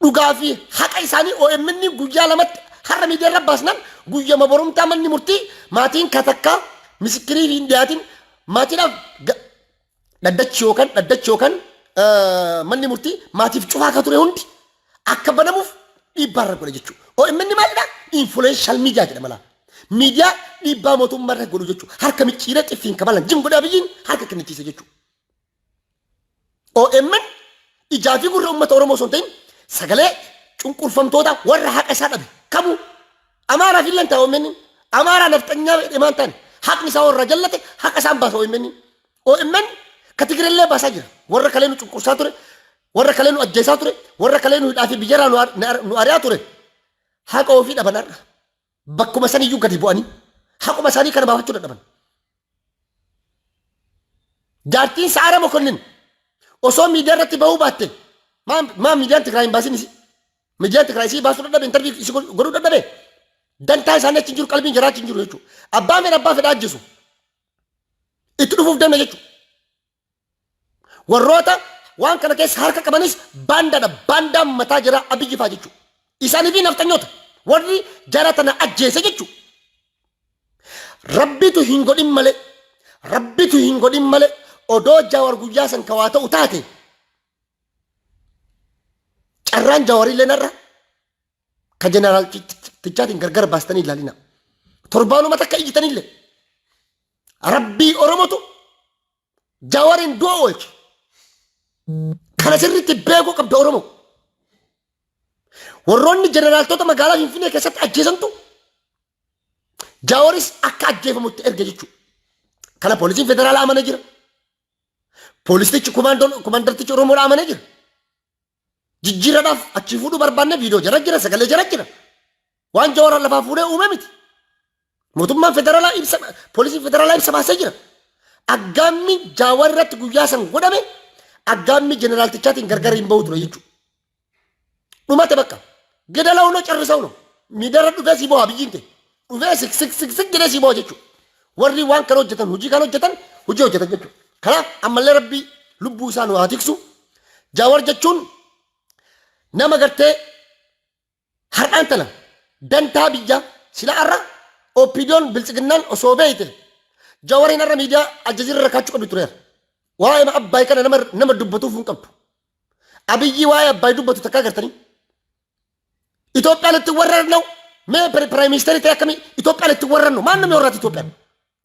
dhugaa fi haqa isaanii OMN guyyaa lamatti har'a miidiyaa irra baasnaan, guyyama borumtaa manni murtii maatiin katakkaa misikirii hin dhiyaatin, maatiidhaaf dhaddachi yookaan manni murtii maatiif cufaa akka ture hundi akka banamuuf dhiibbaa irra godhe jechuudha. OMN maalidha? Influential media jedhama laa. Miidiyaa dhiibbaa mootummaa irra godhu jechuudha. Harka micciiree xiffiin kabalan jim godhee Abiyyiin harka kennichiise jechuudha. OMN ijaa fi gurra uummata Oromoo osoo hin ta'in sagalee cunqurfamtoota warra haqa isaa dhabe kamuu Amaaraaf illee ta'a OMN. Amaaraa nafxanyaa himaan ta'an haqni isaa warra jallate haqa isaan baasa OMN. OMN ka Tigirellee baasaa jira. Warra kalee nu cunqursaa ture, warra kalee nu ajjeesaa ture, warra kalee nu hidhaa fi biyyarraa nu ari'aa ture. Haqa ofii dhaban har'a. Bakkuma saniyyuu gadi bu'anii haquma isaanii kana baafachuu dadhaban. Jaartiin Sa'aara Mokonnin osoo miidiyaa irratti bahuu baatte, maa miidiyaan Tigraay hin baasin isi? Miidiyaan Tigraay isii baasuu dadhabe, interview isii godhuu dadhabe. Dantaa isaanii achi hin jiru, qalbiin jaraa achi hin jiru jechuudha. Abbaan fedha abbaa fedha ajjeesu. Itti dhufuuf deemna jechuudha. Warroota waan kana keessa harka qabanis baandaadha. Baandaan mataa jira Abiyyi fa'aa jechuudha. Isaanii fi nafxanyoota warri jara tana ajjeese jechuudha. Rabbitu hin godhin malee, Rabbitu hin godhin malee, odoo Jawar guyyaa san kawaa ta'u taate, carraan Jawarillee narra ka jeneraal tichaatiin gargar baastanii ilaalina. Torbaanuma takka ijjitanillee Rabbii Oromotu Jawarin du'a oolche. Kana sirriitti beekuu qabda Oromoo. Warroonni jeneraaltota magaalaa Finfinnee keessatti ajjeesantu Jawaris akka ajjeefamutti erge jechuudha. Kana poolisiin federaalaa amanee jira. Poolisichi komaandartichi Oromoodha amanee jira. Jijjiirradhaaf achii fuudhuu barbaanne, viidiyoo jara jira, sagalee jara jira. Waan Jawar lafaa fuudhee uume miti. Mootummaan federaalaa ibsa, poolisiin federaalaa ibsa baasee jira. Aggaammi Jaawar irratti guyyaa san godhame aggaammi jeneraaltichaatiin gargar hin bahu ture jechuudha. Dhumate bakka. Gedala ነው ጨርሰው ነው. Miidiyaarra dhufee sii boha biyyiin kee. Dhufee sik sik sik sik jedhee sii boha jechuudha. Warri waan kana hojjetan hojii kana hojjetan hojii hojjetan jechuudha. Kanaaf ammallee Rabbii lubbuu isaa nu haa tiksu. Jaawar jechuun nama gartee har'aan tana dantaa biyyaa sila har'a OPDOn biltsiginnaan osoo beeyte Jawariin har'a miidiyaa Aljazeera irra kaachuu qabdi tureera. Waa'ee Abbaay kana nama dubbatuuf hin qabdu. Abiyyi waa'ee Abbaay dubbatu takkaa gartanii. Itoophiyaan itti warrarnau mee prime minister ta'e akkamii Itoophiyaan itti warrannu maal namni warraati Itoophiyaan?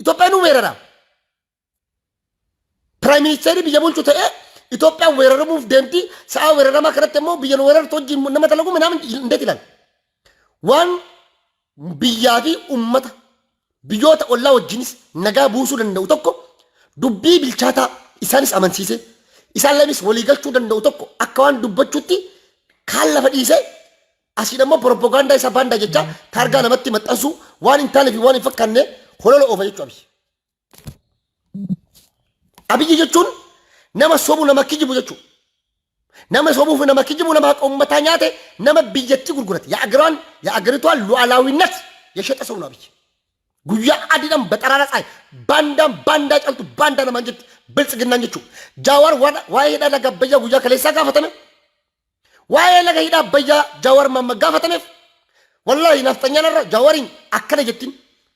Itoophiyaan nu weerara. Prime minister biyya bulchu ta'ee Itoophiyaan weeraramuuf deemti, sa'a weeraramaa kanatti immoo biyya nu weerartu wajjin nama dalagu minaamin indeet ilaal. Waan biyyaa fi ummata biyyoota ollaa wajjinis nagaa buusuu danda'u tokko, dubbii bilchaataa isaanis amansiisee isaan lamis walii galchuu danda'u tokko akka waan dubbachuutti kaan lafa dhiisee, asiin ammoo propagaandaa isaa baandaa jecha taargaa namatti maxxansuu, waan hin taane fi waan hin fakkaanne holola oofa jechuudha Abiyyi. Abiyyi jechuun nama sobu, nama kijibu jechuudha. Nama sobuu fi nama kijibu, nama haqa uummataa nyaate, nama biyyatti gurgurate. የአገሯን የአገሪቷን ሉዓላዊነት የሸጠ ሰው ነው አብይ። Guyyaa adiidhaan በጠራራ ፀሐይ baandaan baandaa caltu baandaa namaan jetti biltsiginnaan jechuudha. Jaawar waa'ee hidha laga Abbayyaa guyyaa kaleessaa gaafatame. Waa'ee laga hidha Abbayyaa Jaawar Mamma gaafatameef, wallaahi nafxanyaan irra Jaawariin akkana jettiin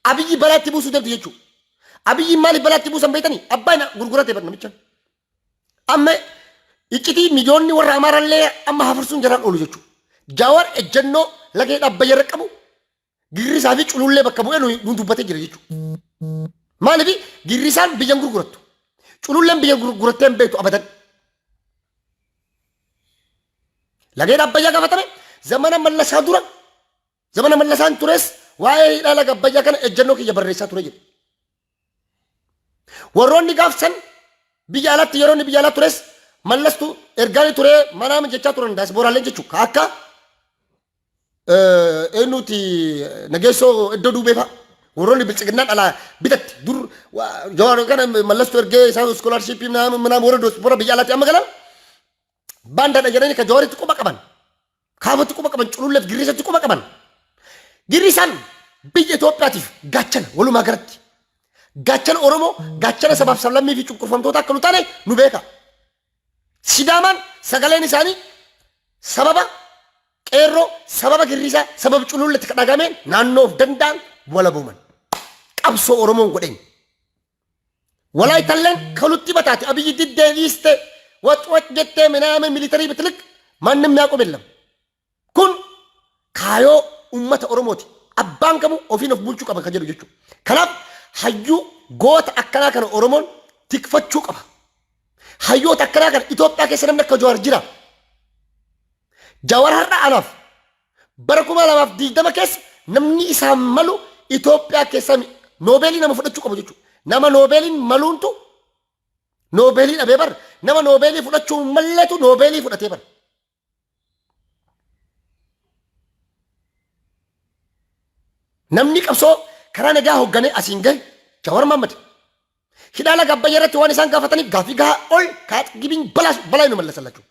Abiyyi balaatti buusuu deemti jechuudha. Abiyyi maaliif balaatti buusan beektanii? Abbaan gurgurate bar namicha. Amma iccitii miidiyoonni warra Amaaraallee amma hafarsuun jaraan oolu jechuudha. Jaawar ejjennoo laga hidha Abbayyaa irra qabu girrisaa fi culullee bakka bu'ee nu dubbatee jira jechuudha. Maaliif girrisaan biyyan gurgurattu? Cululleen biyya gurgurattee hin beektu abadan. Lageen Abbayyaa gaafatame zamana Mallasaa dura zamana Mallasaan tures waa'ee hidhaa laga Abbayyaa kana ejjennoo kiyya barreessaa ture jedhe. Warroonni gaafsan biyya alatti yeroo inni biyya alaa tures Mallastu ergaanii ture manaa jechaa turan daasbooraaleen jechuudha. Ka akka eenyuti Nageessoo iddoo duubee fa'a. Warroonni biltsiginnaan alaa bitatte dur Jawaar kana Mallastu ergee isaan iskoolaarshiippii minaa warra doospora biyya alaatti amma galan baandaadha jedhanii ka Jawaaritti quba qaban. Kaabatti quba qaban cululleef girrisatti quba qaban. Girrisaan biyya Itoophiyaatiif gaachana walumaa galatti. Gaachana Oromoo, gaachana sabaaf sablammii fi cunqurfamtoota akka nu taane nu beeka. Sidaamaan sagaleen isaanii sababa qeerroo, sababa girrisaa, sababa cululletti kan dhagameen naannoo of danda'an walabooman. Qabsoo Oromoon godheen. Walaayittalleen kalutti bataate Abiyyi diddee dhiiste wac wac jettee minaamin militarii bitlik ማንም ያቆም የለም። Kun kaayoo ummata Oromooti. Abbaan kamuu ofiin of bulchuu qaba kan jedhu jechuudha. Kanaaf hayyuu goota akkanaa kana Oromoon tikfachuu qaba. Hayyoota akkanaa kana Itoophiyaa keessa namni akka Jawaar jira. Jawaar har'a anaaf bara 2020 keessa namni isaan malu Itoophiyaa keessa noobeelii nama fudhachuu qabu jechuudha. Nama noobeeliin maluuntu noobeelii dhabee bar nama noobeelii fudhachuu hin malletu noobeelii fudhatee bar. Namni qabsoo karaa nagaa hoogganee asiin gahe Jawar Mohammad. Hidhaa laga Abbayyaa irratti waan isaan gaafataniif gaaffii gahaa ol kaaxgibiin balaa nu mallasallachu.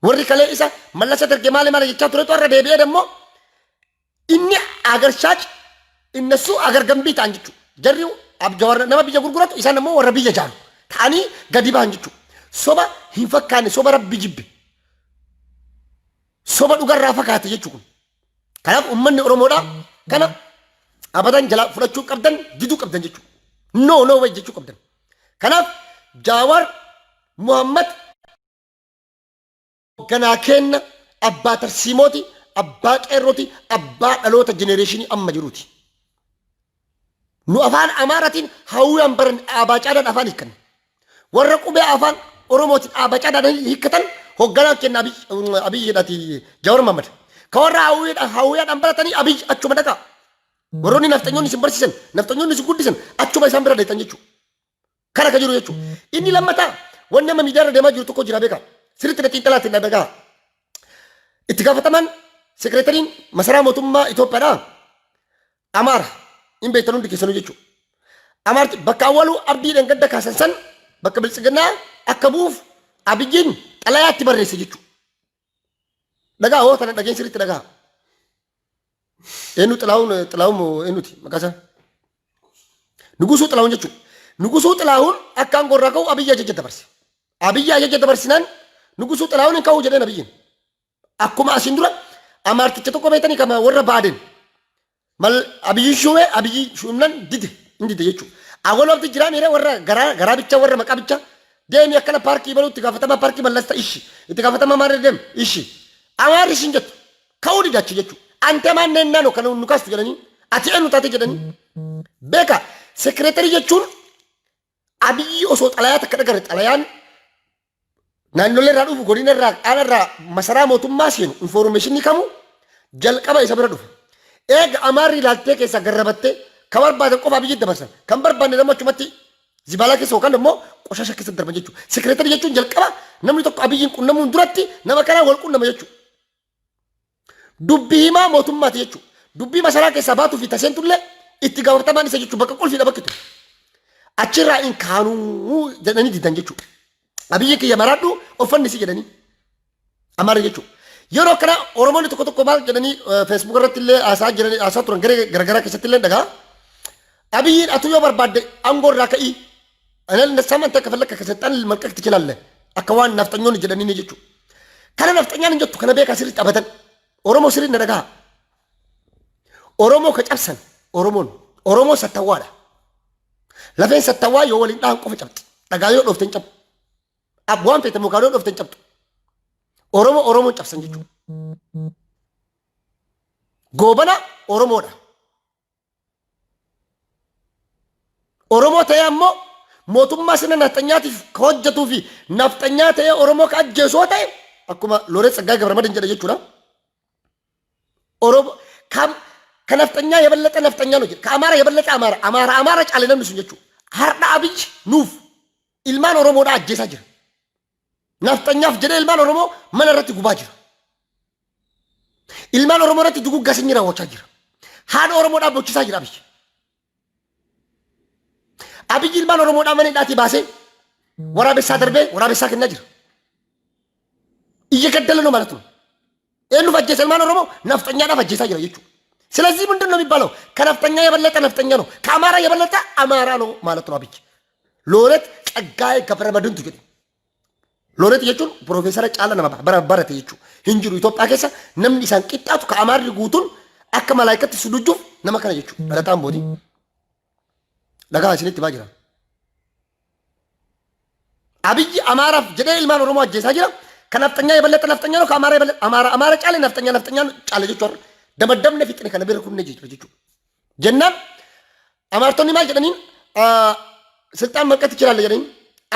Warri kalee isa mallasa darge maali maali jechaa turetu har'a deebi'ee dammoo inni agar shaac innasu agar gambii ta'an jechuudha. Jarri Jawar nama biyya gurguratu isaan ammoo warra biyya jaaru ta'anii gadi bahan jechuudha. Soba hin fakkaanne soba rabbi jibbe. Soba dhugarraa fakkaate jechuudha kun. Kanaaf uummanni Oromoodhaa kana abadan jalaa fudhachuu qabdan diduu qabdan jechuudha. No no way jechuu qabdan. Kanaaf Jawaar Muhammad hoogganaa keenna abbaa tarsiimooti abbaa qeerrooti abbaa dhaloota jenereeshinii amma jiruuti. Nu afaan Amaaraatiin hawwiyaan baran abaacaadhaan afaan hiikkanna. Warra qubee afaan Oromootiin abaacaadhaan hiikkatan hoogganaan kenna Abiy jedhati Jawar Mohammad. Ka warra hawwiyaadhaan baratanii Abiy achuma dhaqaa. Warroonni nafxanyoonni isin barsiisan, nafxanyoonni isin guddisan achuma isaan bira deetan jechuudha. Kana ka jiru jechuudha. Inni lammataa wanni amma miidiyaa irra deemaa jiru tokko jira beekaa. Sirriitti na xiinxalaa ittiin dhagaa. Itti gaafatamaan sekireetariin masaraa mootummaa Itoophiyaadhaa Amaara hin beektan hundi keessanuu jechuudha. Amaarti bakka awwaluu abdii dhangadda kaasan san bakka biltsiginnaa akka bu'uuf Abiyyiin xalayaatti barreesse jechuudha. Dhagaa hoo tana dhageen sirriitti dhagaa. Eenyu Xilahuun Xilahuun moo eenyuti maqaa isaa? Nugusuu Xilahuun jechuudha. Nugusuu Xilahuun akka aangoo irraa ka'u Abiyyi ajaja dabarse. Abiyyi ajaja dabarsinaan Nugusuu Xilahuun hin ka'u jedheen Abiyyiin. Akkuma asiin dura Amaarticha tokko beektanii kama warra Baaden mal Abiyyi shuumee Abiyyi shuumnan dide hin dide jechuudha. Awwaloo abdi jiraa miiree warra garaa garaa bicha warra maqaa bicha deemi akkana paarkii baluu itti gaafatamaa paarkii mallasta ishi itti gaafatamaa maarree deem ishi Amaarri ishin jettu ka'uu dide achi jechuudha. Ante maan neennaano kana nu kaastu jedhanii ati eenyu taate jedhanii beeka sekireetarii jechuun Abiyyi osoo xalayaa takka dhagarre xalayaan naannolee irraa dhufu godina irraa aanaa irraa masaraa mootummaa seenu infoormeeshinii kamuu jalqaba isa bira dhufa. Eega Amaarri ilaaltee keessaa garrabattee kan barbaadan qofa Abiyyi dabarsan kan barbaanne immoo achumatti zibaalaa keessa yookaan immoo qoshasha keessa darban jechuudha. Sekireetarii jechuun jalqaba namni tokko Abiyyiin qunnamuun duratti nama kanaa wal qunnama jechuudha. Dubbii himaa mootummaati jechuudha. Dubbii masaraa keessaa baatuu fi taseentullee itti gaafatamaan isa jechuudha. Bakka qulfiidha bakki ture. Achirraa hin kaanuu jedhanii didan jechuudha. Abiyyi kiyya maraadhu uffanni si jedhanii. Amaara jechuudha. Yeroo kana Oromoonni tokko tokko maal jedhanii feesbuuk irratti illee haasaa jiran haasaa turan garee garaagaraa keessatti illee dhagaa. Abiyyiin atuu yoo barbaadde aangoo irraa ka'ii. Anal nassam anta kafallakka kasexxan malqaq tichilalle akka waan nafxanyoonni jedhanii ni jechuudha. Kana nafxanyaan hin jettu kana beekaa sirriitti abadan. Oromoo sirriitti na dhagaha. Oromoo ka cabsan Oromoon Oromoo sattawwaadha. Lafeen sattawwaa yoo waliin dhahan qofa cabxi. Dhagaa yoo dhoofte hin cabxu. Waan feete mukaan yoo dhoofte hin cabxu. Oromoo Oromoon cabsan jechuudha. Goobana Oromoodha. Oromoo ta'ee ammoo mootummaa sirna nafxanyaatiif ka hojjetuu fi nafxanyaa ta'ee Oromoo ka ajjeesu yoo ta'e akkuma Looreet Tsaggaayee Gabramadin jedhe jechuudha. Oromoo kam ka nafxanyaa የበለጠ nafxanyaa ነው jedhe. Ka Amaara የበለጠ Amaara. Amaara Amaara caale namni sun jechuudha. Har'a Abiyyi nuuf ilmaan Oromoodhaa ajjeesaa jira. Nafxanyaaf jedhee ilmaan Oromoo mana irratti gubaa jira. Ilmaan Oromoo irratti duguggaa sanyii raawwachaa jira. Haadha Oromoodhaa bochisaa jira Abiyyi. Abiyyi ilmaan Oromoodhaa mana hidhaatii baasee waraabessaa darbee waraabessaa kennaa jira. እየገደለ ነው ማለት ነው። eenyuuf ajjeesa ilmaan Oromoo? Nafxanyaadhaaf ajjeesaa jira jechuudha። ስለዚህ ምንድን ነው የሚባለው? ከነፍጠኛ የበለጠ ነፍጠኛ ነው፣ ከአማራ የበለጠ አማራ ነው ማለት ነው። አብይ ሎሬት ጸጋዬ ገብረመድህንtu jedhe. Looreet jechuun piroofeesara caala nama bara barate jechuudha. Hin jiru Itoophiyaa keessa namni isaan qixxaatu ka Amaarri guutuun akka malaayikatti sudujjuuf nama kana jechuudha. Dhalataan bootii. Dhagaa isinitti baa jira. Abiyyi Amaaraaf jedhee ilmaan Oromoo ajjeesaa jira. ከነፍጠኛ የበለጠ ነፍጠኛ ነው። ከአማራ የበለጠ አማራ፣ አማራ caale ነፍጠኛ ነፍጠኛ caale jechuudha. Damaddamne fixne kana bira kunne jechuudha. Jennaan Amaartonni maal jedhaniin ስልጣን መልቀቅ ትችላለህ jedhaniin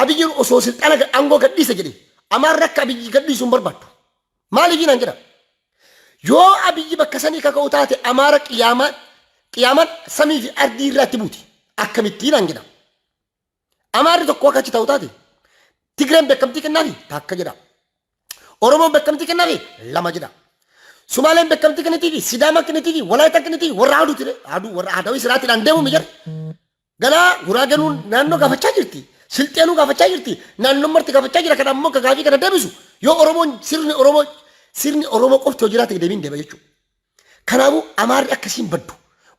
Abiyyiin osoo silxaana aangoo gadhiise jedhe Amaarri akka Abiyyi gadhiisu hin barbaaddu. Maaliif naan jedha. Yoo Abiyyi bakka sanii kaka'u taate Amaara qiyaamaa qiyaamaan samii fi ardii irratti buuti. Akkamittiin naan jedha. Amaarri tokko akka achi ta'u taate Tigreen beekamtii kennaafi takka jedha. Oromoon beekamtii kennaafi lama jedha. Sumaaleen beekamtii kennitiifi Sidaama kennitiifi Walaayitaa kennitiifi warra aduu ture aduu warra adawii siraatiidhaan deemu mijar. Ganaa Guraagenuun naannoo gaafachaa jirti. Silxeenuu gaafachaa jirti. Naannoon marti gaafachaa jira. Kana ammoo gaafii kana deebisu yoo Oromoon sirni Oromoo qofti yoo jiraate deebiin deema jechuudha. Kanaafuu Amaarri akkasiin baddu.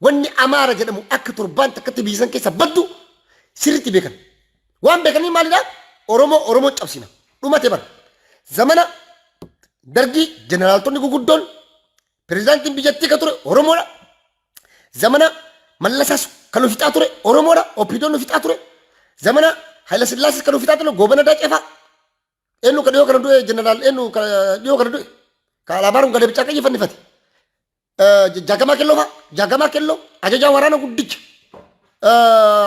Wanni Amaara jedhamu akka torbaan takkatti biyya san keessa baddu sirriitti beekan. Waan beekanii maalidhaa? Oromoo Oromoo cabsina. Dhumate bara. Zamana Dargii jeneraaltonni guguddoon pirezidaantiin biyyattii ka ture Oromoodha. Zamana Mallasaas kan nu fixaa ture Oromoodha. OPDOn nu fixaa ture. Zamana Haayila Sillaasis kan nu fixaa ture Goobana Daacee fa'a. Eenyu ka dhiyoo kana du'e jeneraal eenyu ka dhiyoo kana du'e? Ka alaabaan gadee bicaa qayyii fannifate. Jaagamaa Kelloo fa'a. Jaagamaa Kelloo ajajaa waraana guddicha.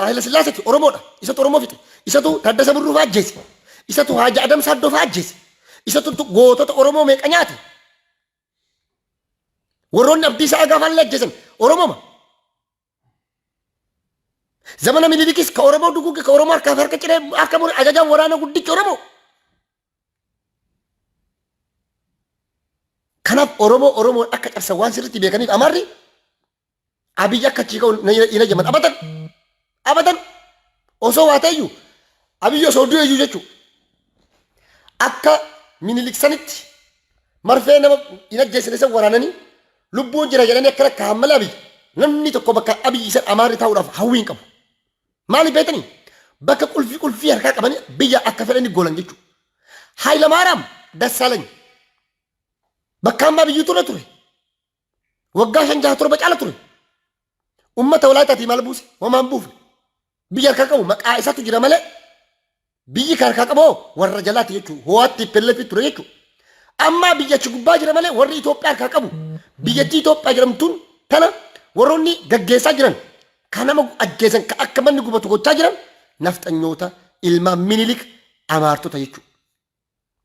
Haayila Sillaaseeti Oromoodha. Isatu Oromoo fixe. Isatu Taddasa Birruu fa'a ajjeese. Isatu Haaji Adam Saaddoo fa'a ajjeese. Isatu gootota Oromoo meeqa nyaate? Warroonni Abdiisaa Agaa fa'aa ajjeesan Oromooma. Zamana Minilikis ka Oromoo duguuge ka Oromoo harkaa fi harka ciree harka mure ajajaan waraana guddichi Oromoo. Kanaaf Oromoo Oromoon akka cabsan waan sirriitti beekaniif Amaarri Abiyyi akka achii ka'u hin ayyaman abadan abadan osoo waa ta'eyyuu Abiyyi osoo du'eyyuu jechuudha. Akka Minilik sanitti marfee nama hin ajjeesine san waraananii lubbuun jira jedhanii akkana kaa'an malee Abiyyi namni tokko bakka Abiyyi san Amaarri taa'uudhaaf hawwii hin qabu. Maaliif beektanii? Bakka qulfii qulfii harkaa qabanii biyya akka fedhanii golan jechuudha. Hayilamaariyaam Dassaalany bakka amma Abiyyi ture ture. Waggaa 5 6 7 caala ture. Ummata Walaayitaatii maal buuse? Homaan buufne. Biyya harkaa qabu maqaa isaatu jira malee biyyi kan harkaa qabu warra jalaati jechuudha. Ho'aatti pellefi ture jechuudha. Amma biyya achi gubbaa jira malee warri Itoophiyaa harkaa qabu biyyattii Itoophiyaa jedhamtuun tana warroonni gaggeessaa jiran kan nama ajjeesan kan akka manni gubatu gochaa jiran nafxanyoota ilmaan Minilik Amaartota jechuudha.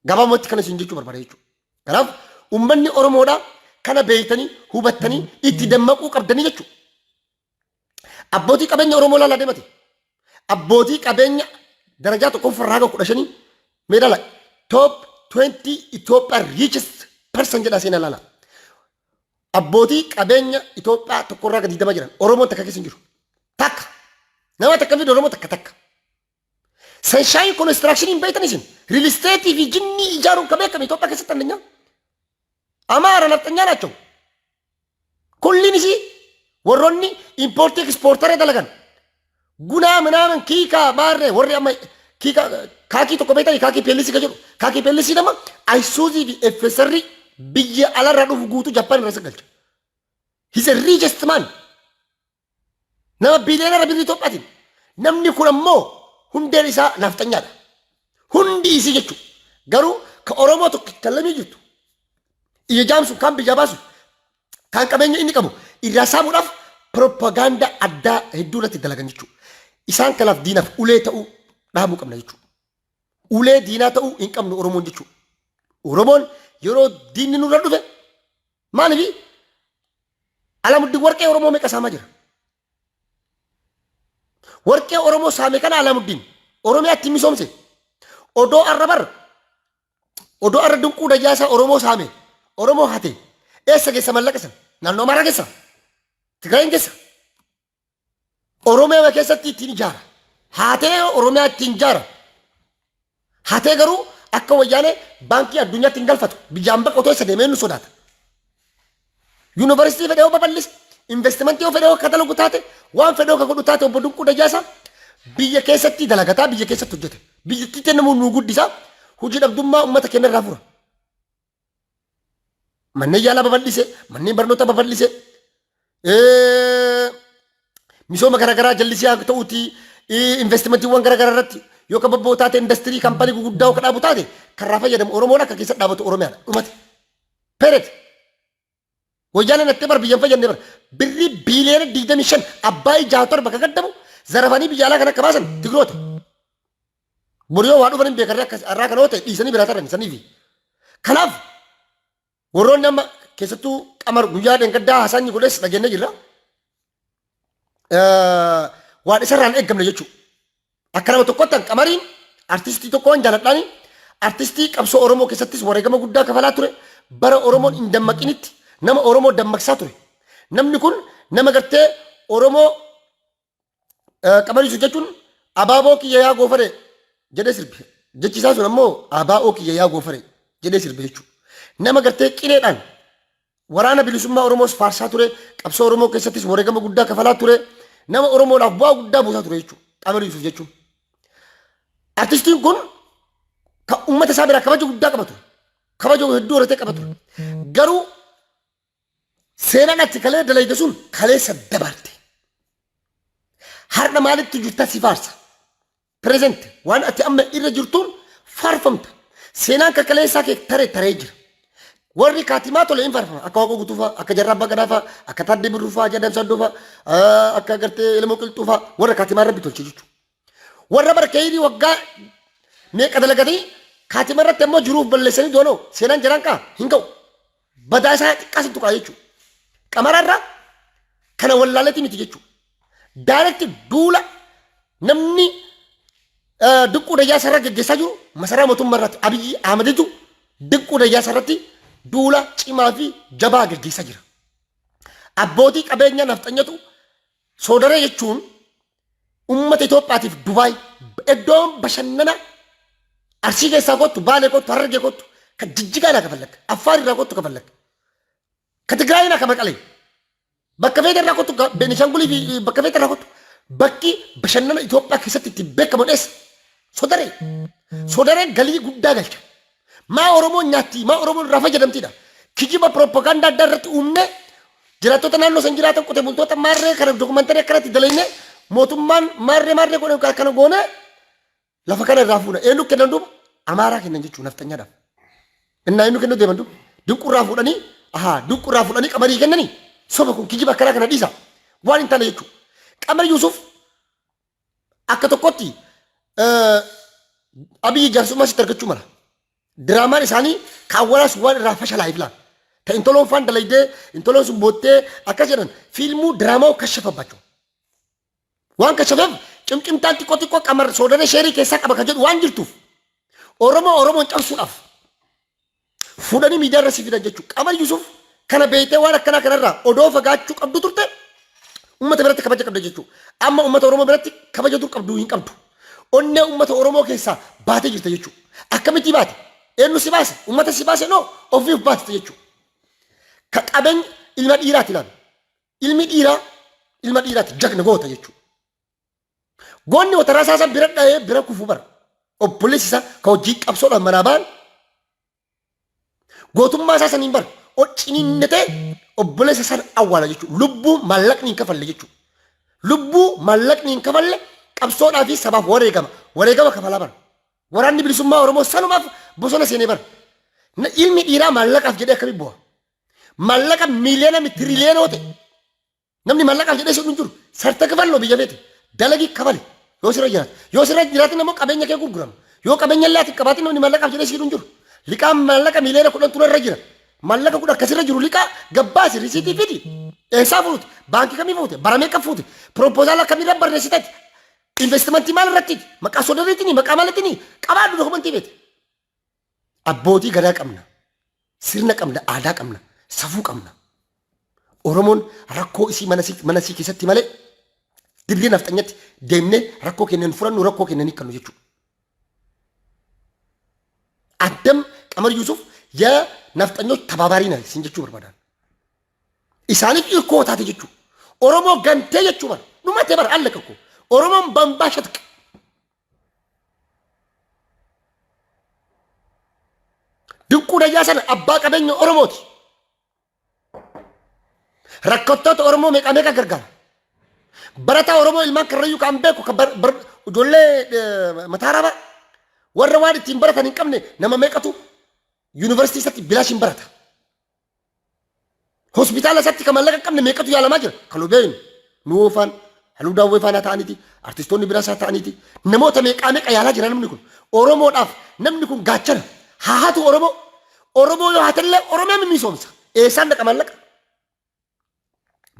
Gabaabumatti kana isin jechuu barbaada jechuudha. Kanaaf uummanni Oromoodhaa kana beektanii hubattanii itti dammaquu qabdanii jechuudha. Abbootii qabeenya Oromoo laalaa deemate. Abbootii qabeenya darajaa tokkoffarraa haga 15 mee ilaala. Top 20 Itoophiyaa richest person jedhaa seenaa ilaala. Abbootii qabeenya Itoophiyaa tokkorraa gadi 20 jiran Oromoon takka keessa hin jiru. Takka. Nama takka fidu Oromoo takka takka. Sunshine Construction hin beektan isin. Real estate fi jinnii ijaaruun ka beekame Itoophiyaa keessatti አንደኛ. Amaara nafxanyaa ናቸው. Kulliin isii warroonni import exporter dalagan. Gunaa ምናምን kiikaa maarree warri amma kiikaa kaakii tokko beektanii kaakii peellisii ka jedhu. Kaakii peellisii nama Ayisuuzii fi FSR biyya alarraa dhufu guutuu Jappaan irra galcha. He's a richest man. Nama biiliyoonara birrii Itoophiyaatiin. Namni kun ammoo hundeen isaa nafxanyaadha. Hundi isii jechuudha. Garuu ka Oromoo tokko kallamii jirtu. Ija jaamsu kan biyya baasu kan qabeenya inni qabu irraa saamuudhaaf propagaandaa addaa hedduu irratti dalagan jechuudha. Isaan kanaaf diinaaf ulee ta'uu dhaabuu qabna jechuudha. Ulee diinaa ta'uu hin qabnu Oromoon jechuudha. Oromoon yeroo diinni nurra dhufe maaliif Alamuddin warqee Oromoo meeqa saamaa jira? Warqee Oromoo saame kana Alamuddin Oromiyaatti misoomse. Odoo arra bar odoo arra Dinquu Dayyaasaa Oromoo saame Oromoo hate eessa geessa mallaqa sana? Naannoo Amaaraa geessa? Tigraayin geessa? Oromiyaa keessatti ittiin ijaara. Haatee Oromiyaa ittiin ijaara. Hatee garuu akka wayyaanee baankii addunyaatti hin galfatu. Biyyaan bakka otoo isa deemee nu sodaata. Yuunivarsiitii fedhe yoo babal'ise, investimentii yoo fedhe yoo akka dalagu taate, waan fedhe yoo akka godhu taate obbo Dinquu Dayyaasaa biyya keessatti dalagataa biyya keessatti hojjete. Biyyattii kennamu nu guddisa. Hojii dhabdummaa uummata keenya irraa fura. Manneen yaalaa babal'ise, manneen barnoota babal'ise, misooma garaagaraa jallisii haa ta'uuti, investimentiiwwan garaagaraa irratti yoo kan bobba'u taate industirii kaampaanii guguddaa yoo kan dhaabu taate karraa fayyadamu Oromoon akka keessa dhaabatu Oromiyaadha. Dhumate. Peret. Wayyaaneen hattee bar biyyan fayyadne bar birrii biiliyoona 25 abbaayii 67 kan gaddamu zarafanii biyya alaa kan akka baasan Tigroota. Bor yoo waa dhufan hin beekan akka har'aa kana yoo ta'e dhiisanii biraa taran saniifi. Kanaaf warroonni amma keessattuu Qamar guyyaa dheengaddaa haasaa inni godhes dhageenya jirra. Waan isarraa hin eeggamne jechuudha. Akka nama tokkotti an Qamariin artistii tokko waan jaaladhaani artistii qabsoo Oromoo keessattis wareegama guddaa kafalaa ture bara Oromoon hin dammaqinitti nama Oromoo dammaqsaa ture. Namni kun nama gartee Oromoo Qamar Yusuf jechuun abaaboo kiyya yaa goofaree jedhee sirbe. Jechi isaa sun ammoo abaa'oo kiyya yaa goofaree jedhee sirbe jechuudha. Nama gartee qileedhaan waraana bilisummaa Oromoos faarsaa ture, qabsoo Oromoo keessattis wareegama guddaa kafalaa ture, nama Oromoodhaaf bu'aa guddaa buusaa ture jechuudha. Qamar Yusuf jechuun. Artistiin kun kan uummata isaa biraa kabaja guddaa qaba ture. Kabaja hedduu horatee qaba ture. Garuu seenaan ati kalee dalayde sun kaleessa dabarte. Har'a maalitti jirta si faarsa. Present waan ati amma irra jirtuun faarfamta. Seenaan kan kaleessaa kee taree taree jira. Warri kaatimaa tole hin faarfama. Akka Waaqoo Guutuu fa'a, akka Jarraa Abbaa Gadaa fa'a, akka Taaddee Birruu fa'a, Jadam Saddoo fa'a, akka gartee Elemoo Qilxuu fa'a warra kaatimaa rabbi tolche jechuudha. Warra bara keeyrii waggaa meeqa dalagatanii kaatima irratti ammoo jiruuf balleessanii doonoo seenaan jaraan kaa hin ka'u. Badaa isaa xiqqaa sitti tuqaa jechuudha. Qamara irraa kana wallaaleeti miti jechuudha. Direct duula namni Dinquu Dayyaasa irra geggeessaa jiru masaraa mootummaa irratti Abiyyi Ahmeditu Dinquu Dayyaasa irratti duula cimaa fi jabaa geggeessaa jira. Abbootii qabeenyaa nafxanyatu soodaree jechuun ummata Itoophiyaatiif Dubaay iddoon bashannana Arsii keessaa kottu, Baalee kottu, Harargee kottu, kan Jijjigaa irraa kafallakka, Affaar irraa kottu kafallakka, ka Tigraay irraa ka Maqalee, bakka feete irraa kottu, ka Beenishaangulii fi bakka feete irraa kottu, bakki bashannana Itoophiyaa keessatti itti beekamu dheessa. Sodaree. Sodareen galii guddaa galcha. Maa Oromoon nyaatti, maa Oromoon irraa fayyadamtiidha. Kijiba piroopagaandaa addaa irratti uumnee jiraattota naannoo san jiraatan qote bultoota maarree kana dokumantarii akkanatti dalaynee mootummaan maarree maarree godhe kana goonee lafa kana irraa fuuna. Eenyu kennan duuba? Amaaraa kennan jechuun nafxanyaadhaaf. Innaa eenyu kennuu deeman duuba? Dinquu irraa fuudhanii ahaa dinquu irraa fuudhanii qamarii kennanii soba kun kijiba akkanaa kana dhiisa. Waan hin taane jechuudha. Qamar Yuusuf akka tokkotti Abiyyi jaarsummaa sitti argachuu mala. Diraamaan isaanii kaawwalaas waan irraa fashalaa'eef laal. Ta intoloon faan dalaydee intoloon sun boottee akkas jedhan fiilmuu diraamaa kashafa bachu. Waan kashafeef cimcimtaan xiqqoo xiqqoo qamar soodana sheerii keessaa qaba kan jedhu waan jirtuuf Oromoo Oromoon cabsuudhaaf fuudhanii miidiyaa irra si fidan jechuudha. Qamar Yusuf kana beektee waan akkanaa kanarraa odoo fagaachuu qabdu turte uummata biratti kabaja qabda jechuudha. Amma uummata Oromoo biratti kabaja dur qabdu hin qabdu. Onnee uummata Oromoo keessaa baatee jirta jechuudha. Akkamitti baate? Eenyu si baase? Uummata si baase noo ofiif baate jechuudha. Ka qabeenya ilma dhiiraati ilaali. Ilmi dhiiraa ilma dhiiraati jagna goota jechuudha. Goonni wata rasaasa bira dhahee bira kufuu bara. Obboleessi isaa ka hojii qabsoodhaan manaa ba'an gootummaa isaa saniin bara. O ciniinnatee obboleessa sana awwaala jechuudha. Lubbuu maallaqni hin kafalle jechuudha. Lubbuu maallaqni hin kafalle qabsoodhaa fi sabaaf wareegama. Wareegama kafalaa bara. Waraanni bilisummaa Oromoo sanumaaf bosona seenee bara. Ilmi dhiiraa maallaqaaf jedhee akkamitti bu'a? Maallaqa miiliyoona tiriliyoona ta'e. Namni maallaqaaf jedhee si hin jiru. Sarta kafalloo biyya feete. Dalagii kafali. Yoo sirra jiraate. Yoo sirra jiraatin ammoo qabeenya kee gurgurama. Yoo qabeenya illee ati hin qabaatin namni maallaqaaf jedhee si hidhu hin jiru. Liqaan maallaqa miiliyoona 10 ture irra jira. Maallaqa 10 akkasirra jiru liqaa gabbaasi risiitii fidi. Eessaa fuute? Baankii kamii fuute? Bara meeqa fuute? Piroopozaala kamirra barreessiteeti? Investimentii maal irratti? Maqaa sodariitiin maqaa maaliitiin qabaadhu dokumentii beeti. Abbootii gadaa qabna. Sirna qabna, aadaa qabna, safuu qabna. Oromoon rakkoo isii mana isii mana isii keessatti malee dirree nafxanyatti deemnee rakkoo keenya hin furannu rakkoo keenya hin hiikkannu jechuudha. Addam Qamar Yuusuf የነፍጠኞች ተባባሪ ነህ sin jechuu barbaadan. Isaaniif irkoo taate jechuu. Oromoo gantee jechuu bara. Dhumatee bara allaka ko. Oromoon bambaa shatqa. Dinquu Dayyaa sana abbaa qabeenya Oromooti. Rakkattoota Oromoo meeqa meeqa gargaara. Barataa Oromoo ilmaan Karrayyuu kan beeku kan ijoollee mataa raabaa warra waan ittiin baratan hin qabne nama meeqatu yuunivarsiitii isatti bilaashiin barata. Hospitaala isaatti kan maallaqa hin qabne meeqatu yaalamaa jira. Kan nu beeknu nu oofaan Halluu Daawwee faana ta'aniiti artistoonni biraas haa ta'aniiti namoota meeqaa meeqa yaalaa jira namni kun. Oromoodhaaf namni kun gaachana. Haa hatu Oromoo. Oromoo yoo hatellee Oromiyaa mimisoomsa. Eessaan dhaqa maallaqa?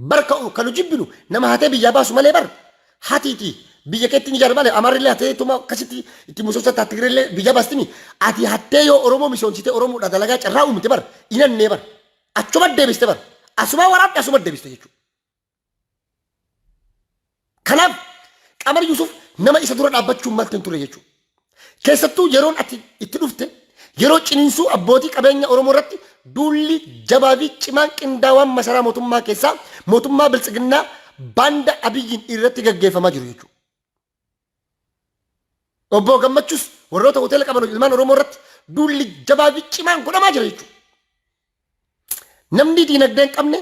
Bar ka nu jibbinu nama hatee biyyaa baasu malee bar hatiiti biyya keetti ni ijaara malee Amaarrillee hatee tuma akkasitti itti misoomsa Tigreellee biyya baastimi ati hattee yoo Oromoo misoomsite Oromoodha dalagaa carraa uumte bar inannee bar achuma deebiste bar asuma waraabde asuma deebiste jechuudha. Kanaaf Qamar Yusuf nama isa dura dhaabbachuun malte hin turre jechuudha. Keessattuu yeroon ati itti dhufte yeroo ciniinsuu abbootii qabeenya Oromoo irratti duulli jabaa fi cimaan qindaawaan masaraa mootummaa keessaa mootummaa biltsiginnaa baanda Abiyyiin irratti gaggeeffamaa jiru jechuudha. Obbo Gammachuus warroota hoteela qaban ilmaan Oromoo irratti duulli jabaa fi cimaan godhamaa jira jechuudha. Namni diinagdee hin qabne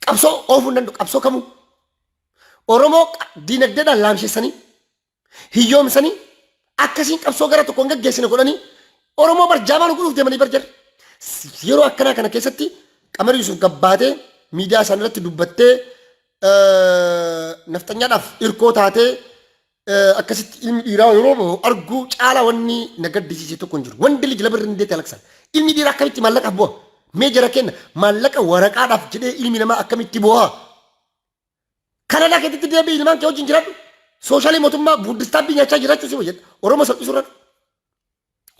qabsoo oofuu hin danda'u qabsoo kamuu. Oromoo diinagdeedhaan laamshessanii hiyyoomsanii akkasiin qabsoo gara tokko hin gaggeessine godhanii Oromoo bar jaamaa nu godhuuf deemanii bar jarri. Yeroo akkanaa kana keessatti Qamar Yusuf gabbaatee miidiyaa isaanii irratti dubbattee nafxanyaadhaaf irkoo taatee akkasitti ilmi dhiiraa yeroo bahu arguu caalaa wanni na gaddisiise tokko hin jiru. Wandi lij labarri hin deete alaksan. Ilmi dhiiraa akkamitti maallaqaaf bu'a? Mee jara kenna maallaqa waraqaadhaaf jedhee ilmi namaa akkamitti bu'a? Kanadaa keessatti deebi'i ilmaan kee wajjin jiraadhu. Sooshalii mootummaa buudistaabbii nyaachaa jiraachuu si hojjedha. Oromoo salphisuu irra.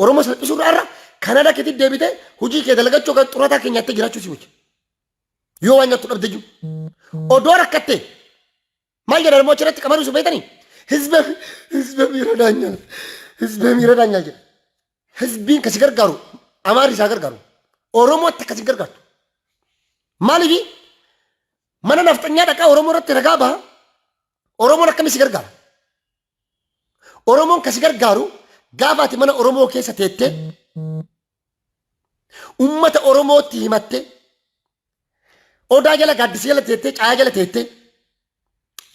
Oromoo salphisuu irra har'a Kanadaa keessatti deebitee hojii kee dalagachuu kan xurataa kee nyaattee jiraachuu si hojjedha. Yoo waan nyaattu dhabde jiru. Odoo rakkattee maal jedhan immoo achirratti qamaduu su beektanii? Hizba hizba miiradaanyaal hizba miiradaanyaal jedha. Hizbiin kasi gargaaru Amaarri isaa gargaaru. Oromootti akkasi gargaartu. Maaliif mana nafxanyaa dhaqaa Oromoo irratti ragaa baha. Oromoon akkami si gargaara? Oromoon kasi gargaaru gaafa ati mana Oromoo keessa teettee ummata Oromootti himattee odaa jala gaaddisa jala teettee caayaa jala teettee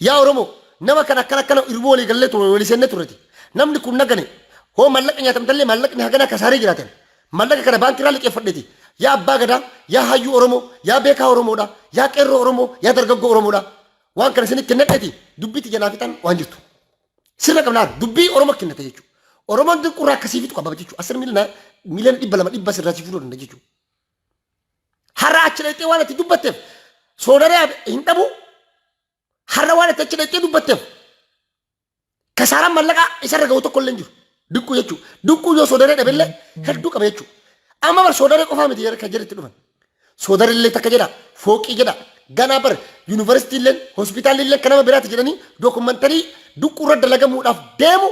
yaa Oromoo nama kana akkana akkana irbuu walii gallee ture walii seennee turreti namni kun nagane hoo mallaqa nyaatamtallee mallaqni haganaa kasaaree jiraatan mallaqa kana baankii irraa liqeeffadheeti yaa abbaa gadaa yaa hayyuu Oromoo yaa beekaa Oromoodha yaa qeerroo Oromoo yaa dargaggoo Oromoodha waan kana isinitti kennadheeti dubbii tiyya naa fixan waan jirtu Sirna qabna dubbii Oromoo kennate jechuudha. Oromoon dinqurraa akkasii fixu qaba jechuudha. Asir miiliyoona miiliyoona 200 dhibba sirraa si fuudhuu danda'a jechuudha. Har'a achi dhaqxee waan ati dubbatteef soodaree hin dhabu. Har'a waan ati achi dhaqxee dubbatteef kasaaraan mallaqaa isarra ga'u tokko illee hin jiru. Dinquu jechuudha. Dinquu yoo soodaree dhabellee hedduu qaba jechuudha. Amma bar soodaree qofaa miti kan jedhetti dhufan. Soodarillee takka jedha, fooqii jedha, ganaa bar yuunivarsiitiilleen, hospitaalilleen kan nama biraati jedhanii dookumantarii duqqurra dalagamuudhaaf deemu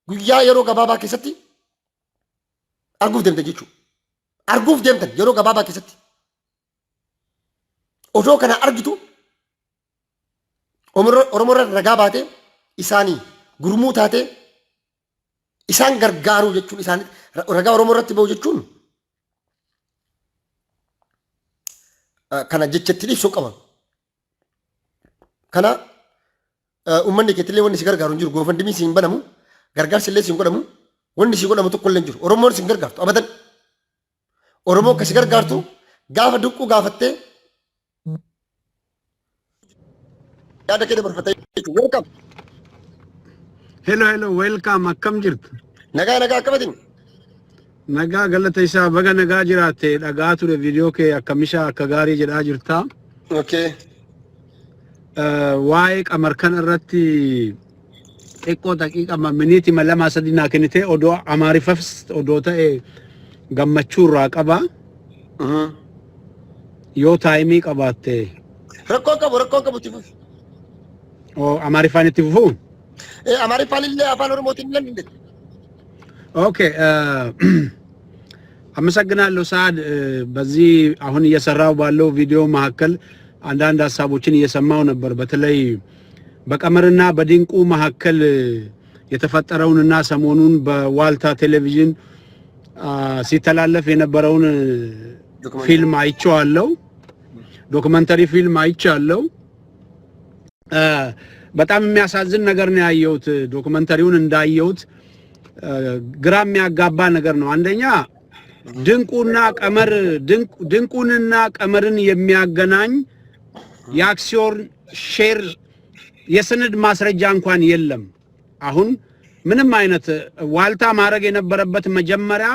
guyyaa yeroo gabaabaa keessatti arguuf deemtan jechuudha. Arguuf deemtan yeroo gabaabaa keessatti. Odoo kana argitu Oromoo irra ragaa baatee isaanii gurmuu taatee isaan gargaaruu jechuun isaan ragaa Oromoo irratti ba'u jechuun kana jecha ittiin ibsuu qaban. Kana uummanni keetillee wanni si gargaaru hin jiru goofandimii si hin banamu gargaarsi illee si hin godhamu wanni si godhamu tokko illee hin jiru Oromoon si hin gargaartu abadan. Oromoo akka si gargaartu gaafa dinquu gaafattee yaada kee dabarfattee jechuudha. Welcome. Hello, hello, welcome. Akkam jirtu? Nagaa, nagaa, akkamitin? Nagaa, galata isaa. Baga nagaa jiraatte. Dhagaa ture viidiyoo kee, akkamishaa akka gaarii jedhaa jirta. Waa'ee Qamar kana irratti xiqqoo daqiiqa miniitii 2-3 naa kennite, odoo Amaariffas odoo ta'e gammachuu irraa qaba. Yoo time qabaatte. Rakkoon qabu, rakkoon qabu, itti fufi. Oo, Amaariffaan itti fufuu? Amaariffaan illee Afaan Oromootiin illee ni dandeetta. Okay. አመሰግናለሁ ሰዓድ። በዚህ አሁን እየሰራው ባለው ቪዲዮ መካከል አንዳንድ ሀሳቦችን እየሰማው ነበር። በተለይ በቀመርና በድንቁ መካከል የተፈጠረውንና ሰሞኑን በዋልታ ቴሌቪዥን ሲተላለፍ የነበረውን ፊልም አይቼዋለሁ። Documentary ፊልም አይቻለሁ። በጣም የሚያሳዝን ነገር ነው ያየሁት። Documentary ውን እንዳየሁት ግራ የሚያጋባ ነገር ነው። አንደኛ ድንቁና ቀመር፣ ድንቁንና ቀመርን የሚያገናኝ የአክሲዮን share የሰነድ ማስረጃ እንኳን የለም። አሁን ምንም አይነት ዋልታ ማድረግ የነበረበት መጀመሪያ